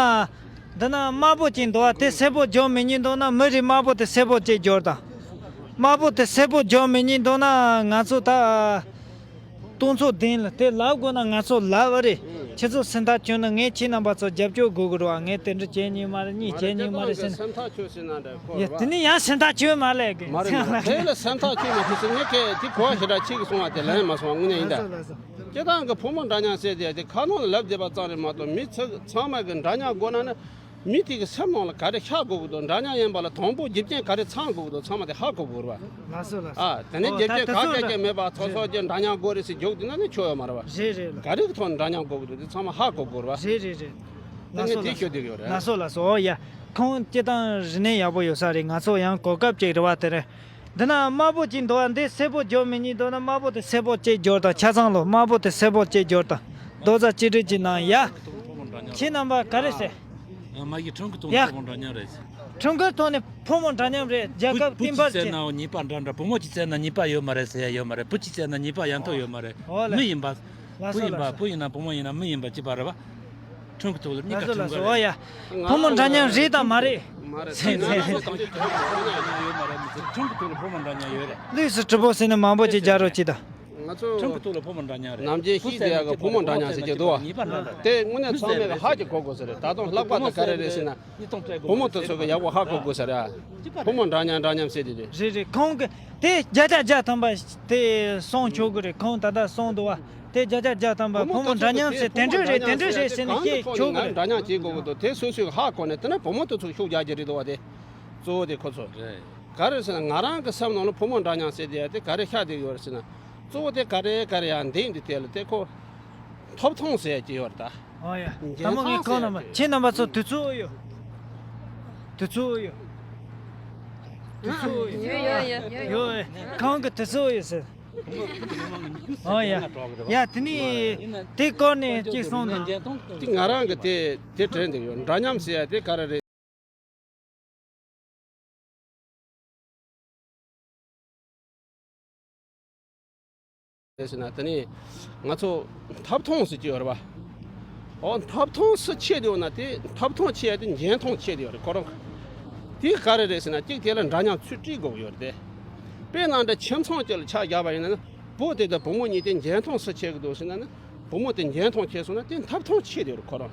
འདི་ན་དམར་པོ་ཅིག་འདུག་བ། དེ་སེར་པོ་རྒྱག་མི་ཉན་འདུག་ན། མི་རེ་དམར་པོ་དེ་སེར་པོ་ཅིག་རྒྱག་དང་། དམར་པོ་དེ་སེར་པོ་རྒྱག་མི་ཉན་འདུག་ན་ང་ཚོ་ད། སྟོང་ཚོ་བདེན་ལ་དེ་ལབ་དགོས་ན་ང་ཚོ་ལབ་པ་རེད། ཁྱེད་ཚོ་སེམས་ཐག་ཆོད་ན་ངས་ཁྱེད་རྣམ་པ་ཚོ་རྒྱབ་སྐྱོར་དགོས་ཀྱི་རེད་བ། ངས་དེ་འདྲ་བྱས་ཉན་མ་རེད། གཉིས་བྱས་ཉན་མ་རེད་ཟེར་ན། སེམས་ཐག་ཆོད་ཟེར་ན་འདྲ་ཁོ་ཡ་རེད་བ། དེ་ནི་ཡང་སེམས་ཐག་ཆོད་མ་ལས་གི། མ་རེད་མ་རེད། དེ་ལ་སེམས་ཐག་ཆོད་མ་ཐུབ་ཟེར། ངས་ཁྱེད་དེ་གོ་བ་ཞེ་དྲག་ཁྱེད་ཀྱིས་གསུངས་པ་དེ་ལན་མ་སོང་བ་དངོས་གནས་ཡིན་ད། ལགས་སོ་ལགས་སོ། སྤྱིར་བཏང་གི་ཕོ་མོ་འདྲ་མཉམ་ཟེར་དེ་དེ་ཁ་ནང་ལ་ལབ་བསྡད་པ་ཙམ་རེད་མ་གཏོགས། མི་ཚང་མ་གི་འདྲ་མཉམ་དགོས་ན་ནི། མི་དེ་གི་སེམས་ནང་ལ་ག་རེ་ཤར་དགོས་ཀྱི་འདུག་འདྲ་མཉམ་ཡིན་པ་ལ་དང་པོ་རྒྱུ་རྐྱེན་ག་རེ་ཚང་དགོས་ཀྱི་འདུག་ཚང་མ་དེ་ཧ་གོ་དགོས་རེད་བ། ལགས་སོ་ལགས་སོ། ཨ་དེ་ནས་ཨོ་རྒྱུ་ད་རྐྱེན་དེ་ག་ཚོ་སྐད་ཀྱང་མེད་པ་སོ་སོ་གྱི་འདྲ་མཉམ་དགོས་རེད་ཟེར་རྒྱུགས་དེ་ན་ནི་ཆོ་ཡོད་མ་རེད་བ། རེད་རེད། ག་རེ་གི་ཐོག་ནས་འདྲ་མཉམ་དགོས་ཀྱི་འདུག་དེ་ཚང་མ་ཧ་གོ་དགོས་རེད་བ། རེད་རེད་རེད། དེ་ངས་དེ་ཤོད་བསྡད་ཀྱི་ཡོད་རེད། ལགས་སོ་ལགས་སོ། ཨོ་ཡ། ཁོང་སྤྱིར་བཏང་རིག་གནས་ཡག་པོ་ཡོད་ས་རེད། ང་ཚོ་ཡང་གོ་སྐབས་ཅིག་རེད་བ་དེ་རེད། འདི་ན་དམར་པོ་གཅིག་འདུག་བ། འདི་སེར་པོ་སྦྱོར་མི་གཉིས་འདུག་ན། དམར་པོ་དེ་སེར་པོ་གཅིག་སྦྱོར་དང་། ཆ་ཚང་ལོ། དམར་པོ་དེ་སེར་པོ་གཅིག་སྦྱོར་དང་། རྡོག་རྩ་གཅིག་སྒྲིལ་གྱི་ནང་ཡ། ཁྱེད་རྣམ་པ་ག་རེ་ཟེར། ཨ། མ་གི་ཁྲིམས་ཀྱི་ཐོག་ཡ། ནས་ཕོ་མོ་འདྲ་མཉམ་རེད་ཟེར། ཁྲིམས་ཀྱི་ཐོག་ནས་ཕོ་མོ་འདྲ་མཉམ་རེད། རྒྱལ་ཁབ་བུ་བུ་བསྟན་པ་གཅིག་བཙལ་ཅན། ནའང་ཉེས་པ་འདྲ་འདྲ། བུ་མོ་གཅིག་བཙལ་ན་ཉེས་པ་ཡོད་མ་རེད་ཟེར་ཡ་ཡོད་མ་རེད། བུ་གཅིག་བཙལ་ན་ཉེས་པ་ཡ་མཐོ་ཡོད་མ་རེད། ཨོ་ལེ། མི་ཡིན་པ། ལགས་བུ་སོ་ཡིན་ལགས་པ་སོ། བུ་ཡིན་པ་བུ་ཡིན་ན་མི་ཡིན་པ་གཅིག་པ་རེད་བ། ཁྲིམས་ཀྱི་ཐོག་ལ་གཉིས་ཀ། ལགས་སོ་ཁྲིམས་ལགས་སོ། ཀ་ཨོ་རེད། ཡ། ཕོ་མོ་འདྲ་མཉམ་རེད་དང་མ་རེད། མ་རེད། ཟེར་ཟེར། ཁྲིམས་ཀྱི་ཐོག་ལ་ཕོ་མོ་འདྲ་མཉམ་ཡོད་རེད། ལུས་སུ་གྲུབ་པོ་ཟེར་ནས་མང་པོ་ཅིག་རྒྱག་རོགས་གྱིས་ད། ང་ཚོ་ཁྲིམས་ཀྱི་ཐོག་ལ་ཕོ་མོ་འདྲ་མཉམ་རེད། ནམ་རྒྱུན་ཤེས་བསྡད་ཡག་གི་བུ་མོ་འདྲ་མཉམ་ཟེར་གྱི་འདུག་བ། དེ་དངོས་གནས་ཚང་མས་ཧ་ཅིག་གོ་དགོས་ས་རེད། ད་དུང་ལྷག་པར་དུ་ག་རེ་རེད་ཟེར་ན། བུ་མོ་དེ་ཚོ་གི་ཡག་པོ་ཧ་གོ་དགོས་ས་རེད། བུ་མོ་འདྲ་མཉམ་འདྲ་མཉམ་ཟེར་དེ་རེད། རེད་རེད། ཁོང་གི་དེ་བརྒྱ་ཆ་བརྒྱ་ཐམ་པ་དེ་གསུང་ཆོག་གི་རེད། ཁོང་ད་ལྟ་གསུང་འདུག་བ། དེ་བརྒྱ་ཆ་བརྒྱ་ཐམ་པ་བུ་མོ་འདྲ་མཉམ་ཟེར་དེ་འདྲ་རེད། དེ་འདྲ་རེད་ཟེར་ནས་བཤད་ཆོག་གི་རེད། འདྲ་མཉམ་བྱེད་དགོས་ཀྱི་འདུག་དེ་སོ་སོས་ཧ་གོ་ནས་དེ་ན་བུ་མོ་དེ་ཚོ་ཤུགས་རྒྱག་རྒྱུ་རེད་འདུག་བ། དེ་གཙོ་བོ་དེ་ཁོ་ཚོ་རེད། ག་རེ་ཟེར་ན་ང་རང་གི་སེམས་ནང་ལ་བུ་མོ་འདྲ་མཉམ་ཟེར་དེ་ཡ་དེ་ག་རེ་ཤར་བསྡད་ཡོད་རེད་ཟེར་ན། གཙོ་བོ་དེ་ག་རེ་ག་རེ་ཡང་འདེང་འདི་དེ་ལ་དེ་ཁོ་ཐོབ་ཐང་ཟེར་གྱི་ཡོད་རེད་ད། ཨོ་ཡ། ད་མོ་ངས་ཁོང་རྣམས་ཁྱེད་རྣམ་པ་ཚོ་དུས་ཚོད་ཡོད། དུས་ཚོད་ཡོད། དུས་ཚོད་ཡོད། ཡོད་ཡོད་ཡོད། ཡོད། ཁོང་གི་དུས་ཚོད་ཡོད་ཟེར། ཨོ་ཡ། ཡ་དེ་ནི་དེ་སྐོར་ནས་གཅིག་གསུངས་དང་། དེ་ང་རང་གི་དེ་དེ་དྲན་འདུག་ཡོད། འདྲ་མཉམ་ཟེར་ཡ་དེ་ག་རེ་རེད། ཟེར་ན་དེ་ནས་ང་ཚོ་ཐོབ་ཐང་ཟེར་གྱི་ཡོད་རེད་བ། ཨོ་ཐོབ་ཐང་སུ་ཆེད་དུ་ཡོད་ན་དེ་ཐོབ་ཐང་ཆེ་ཡ་དེ་འཇོན་ཐང་ཆེད་དུ་ཡོད་རེད་ཁོ་རང་། དེ་ག་རེ་རེད་ཟེར་ན་གཅིག་དེ་ལ་འདྲ་མཉམ་ཚུལ་ཁྲིམས་དགོས་ཡོད་རེད་དེ། དཔེར་ན་འདྲ་ཁྱིམ་ཚང་གཅིག་ལ་ཆ་བཞག་པ་ཡིན་ན་ནི་བུ་དེ་དང་བུ་མོ་གཉིས་དེ་འཇོན་ཐང་སུ་ཆེ་གི་འདུག་ཟེར་ན་ནི། བུ་མོ་དེ་འཇོན་ཐང་ཆེ་སོང་ན་དེ་ཐོབ་ཐང་ཆེ་དེ་ཡོད་རེད་ཁོ་རང་།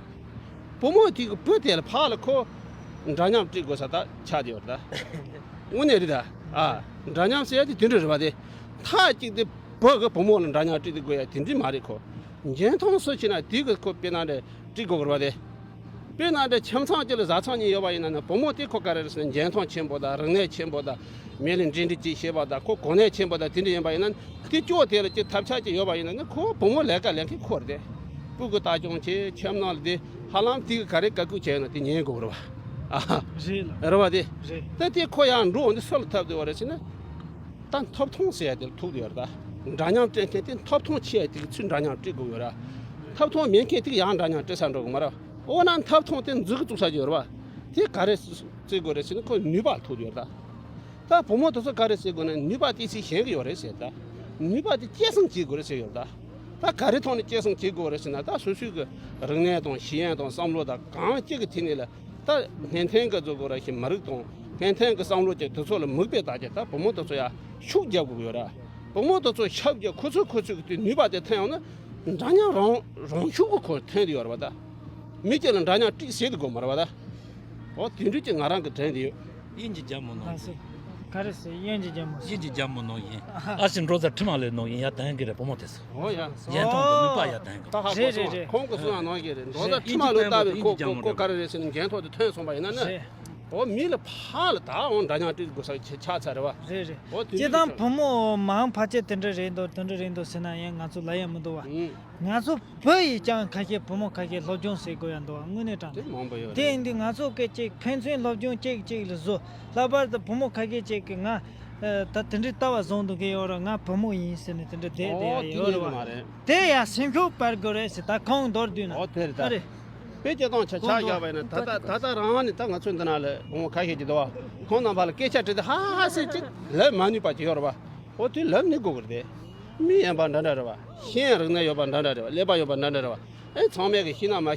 བུ་མོ་དེ་གི་བུ་དེ་ལ་ཕར་ལ་ཁོ་འདྲ་མཉམ་སྤྲད་དགོས་ས་ད་ཆགས་དེ་ཡོད་རེད་ད། དངོས་གནས་རེད་ད། ཨ། འདྲ་མཉམ་ཟེར་ཡ་དེ་དེ་འདྲ་རེད་བ་དེ། མཐའ་གཅིག་དེ་བུ་གི་བུ་མོ་ལ་འདྲ་མཉམ་སྤྲད་དེ་དགོས་ཡ་དེ་འདྲ་མ་རེད་ཁོ། འཇོན་ཐང་སུ་ཆེ་ན་དེ་གི་ཁོ་དཔེར་ན་འདྲ་སྤྲད་དགོས་རེད་བ་དེ། དཔེར་ན་འདྲ་ཁྱིམ་ཚང་གཅིག་ལ་བཟའ་ཚང་གཉིས་ཡོད་པ་ཡིན་ན་ནི་བུ་མོ་དེ་ཁོ་ག་རེ་རེད་ཟེར་ན་འཇོན་ཐང་ཆེན་པོ་དང་རིག་གནས་ཆེན་པོ་དང་མི་ལ་འབྲེལ་འདྲིས་ཅིག་ཤེས་པ་དང་ཁོ་གོ་གནས་ཆེན་པོ་དང་དེ་འདྲ་ཡིན་པ་ཡིན་ན་དེ་ཅོག་དེ་ལ་ཅིག་ཐབས་ཆག་ཅིག་ཡོད་པ་ཡིན་ན་ནི་ཁོ་བུ་མོ་ལས་ཀ་ལས་མཁན་ཁོ་རེད་དེ། སྤུ་གུ་ལྟ་སྐྱོང་བྱེད་ཁྱིམ་ནང་ལ་དེ་ཧ་ལམ་དེ་ག་རེ་དཀའ་ཁག་བྱས་ན་དེ་ཉན་དགོས་རེད་བ། ཨ། རེད་ལ། རེད་བ་དེ། རེད། ད་དེ་ཁོ་ཡང་འགྲོ་འོང་དེ་སུ་ལ་ཐབས་དེ་བ་རེད་ཟེར་ན། ད་ཐོབ་ཐང་ཟེར་ཡ་དེ་ལ་ཐུག་དེ་ཡོད་རེད་ད། འདྲ་མཉམ་སྤྲད་མཁན་དེ་ཐོབ་ཐང་ཆེ་ཡ་དེ་གི་ཚུལ་འདྲ་མཉམ་སྤྲད་དགོས་ཡོད་ར། ཐོབ་ཐང་མེད་མཁན་དེ་གི་ཡང་འདྲ་མཉམ་སྤྲད་ས་འགྲོ་གི་མ་རེད། འོ་ན་ཐབ་ཐང་དེ་འཛུགས་ཀྱི་བཙུགས་ས་ཅིག་ཡོད་རེད་བ། དེ་ག་རེ་བརྩི་དགོས་རེད་ཟེར་ན་ཁོ་ནུས་པ་ཐུག་ཡོད་རེད་ད། ད་བུ་མོ་དེ་ཚོ་ག་རེ་བརྩི་དགོས་ན་ནུས་པ་དེ་ཚོ་གཞན་གྱི་ཡོད་རེད་ཟེར་ད། ནུས་པ་དེ་སྐྱེད་སྲིང་བྱེད་དགོས་རེད་ཟེར་ཡོད་རེད་ད། ད་ག་རེ་ཐོག་ནས་སྐྱེད་སྲིང་བྱེད་དགོས་རེད་ཟེར་ན་ད་སོ་སོའི་གི་རིག་གནས་དང་ཤེས་ཡོན་དང་བསམ་བློ་དང་གང་ཅི་གི་ཐད་ནས་ལ་ད་སྔོན་ཐོན་གི་བཟོ་དགོས་ར་ཞིག་མི་རིགས་དང་སྔོན་ཐོན་གི་བསམ་བློ་ཅིག་དེ་ཚོ་ལ་མིག་དཔེ་ལྟ་ཅིག་ད་བུ་མོ་དེ་ཚོ་ཡ་ཤུགས་རྒྱབ་དགོས་ཡོད་ར། བུ་མོ་དེ་ཚོ་ཤུགས་རྒྱབ་ཁོ་ཚོས་ཁོ་ཚོའི་གི་དེ་ནུས་པ་དེ་ཐོན་ཡོང་ན་འདྲ་མཉམ་རང་རང་ཤུགས་གི་ཁོ་ཐོན་དེ་ཡོད་ར་བ་ད། མི་གཅིག་ལ་འདྲ་མཉམ་སྤྲད་ཟེར་དུ་དགོས་མ་རེད་བ་ད། འོ་དེ་འདྲ་ཅིག་ང་རང་གི་དྲན་དེ་ཡོད། དབྱིན་ཇི་རྒྱ་མོ་ནང་། ལགས་སོ། ག་རེ་ཟེར། དབྱིན་ཇི་རྒྱལ་མོ། དབྱིན་ཇི་རྒྱལ་མོ་ནང་བཞིན། ཨ་ཞེ་འབྲོག་རྫ་ཁྲི་མ་ལོའི་ནང་བཞིན་ཡར་ལྡང་གི་རེད། བུ་མོ་དེ་ཚོ། ཨོ་ཡ། ཡར་ཐོན་དུ་ནུས་པ་ཡར་ལྡང་གི། ད་ཧ་གོ་རེད། སོང་། རེད་རེད། ཁོང་གི་གསུང་ཡ་ནང་བཞིན་རེད། མདོ་རྫ་ཁྲི་མ་ལོ་ལྟ་བུའི་ཁོ་ཁོ་ཁོ་ག་རེ་རེད་ཟེར་ནས་འགན་ཐོག་ཏུ་ཐོན་སོང་བ་ཡིན་ན་ནི། རེད། ཨོ་མི་ལ་ཕར་ལ་ད་འོང་འདྲ་མཉམ་སྤྲད་དགོས་ས་ཆགས་ཚར་རེད་བ། རེད་རེད། ཨོ་དེ་སྤྱིར་བཏང་བུ་མོ་མང་ཕལ་ཆེར་དེ་འདྲ་རེད་འདུག་དེ་འདྲ་རེད་འདུག་ཟེར་ན་ཡང་ང་ཚོ་ལབ་ཡ་མི་འདུག་བ། ང་ཚོ་བོད་ཡིས་ཀྱང་ཁ་ཤས་བུ་མོ་ཁ་ཤས་སློབ་སྦྱོང་བྱེད་དགོས་ཡ་འདུག་བ། དངོས་གནས་དྲང་གནས། དེ་མང་པོ་ཡོད་རེད། དེ་ཡིན་དུས་ང་ཚོ་སྐད་ཅིག་ཕན་ཚུན་སློབ་སྦྱོང་གཅིག་གཅིག་ལ་བཟོ། ལྷག་པར་དུ་བུ་མོ་ཁ་ཤས་ཅིག་གིས་ང་ད་དེ་འདྲའི་ལྟ་བ་བཟུང་འདུག་གི་ཡོད་རེད། ང་བུ་མོ་ཡིན་ཟེར་ནས་དེ་འདྲ་བསྡད་བསྡད་ཡ་ཡོད་རེད་བ། དེ་ཡ་སེམས་ཤུགས་སྤར་དགོས་རེད་ཟེར། ད་ཁོང་མདོར་བསྡུས་ན། ཨོ་དེ་རེད་ད། ཨ་རེད། དཔེ་སྐྱེ་སྟངས་ཆ་ཆགས་བཞག་པ་ཡིན་ན། ད་ལྟ་ད་ལྟ་རང་ནི་ད་ང་ཚོའི་འདི་ནང་ལ་བུ་མོ་ཁ་ཤས་ཀྱི་འདུག་བ། ཁོང་རྣམ་པ་ལ་སྐད་ཆ་དྲིས་ཏེ་ཧ་ཧ་ཟེར་ཅིག་ལབ་མ་ནུས་པ་ཅིག་ཡོད་རེད་བ། ཨོ་དེ་ལབ་ནི་དགོས་ཀྱི་རེད་དེ། མི་ཡན་པ་འདྲ་འདྲ་རེད་བ། ཤེས་ཡོན་རིག་གནས་ཡོད་པ་འདྲ་འདྲ་རེད་བ། ཀླད་པ་ཡོད་པ་འདྲ་འདྲ་རེད་བ། ཨེ་ཚང་མས་ཀྱི་ཤེས་ན་མ་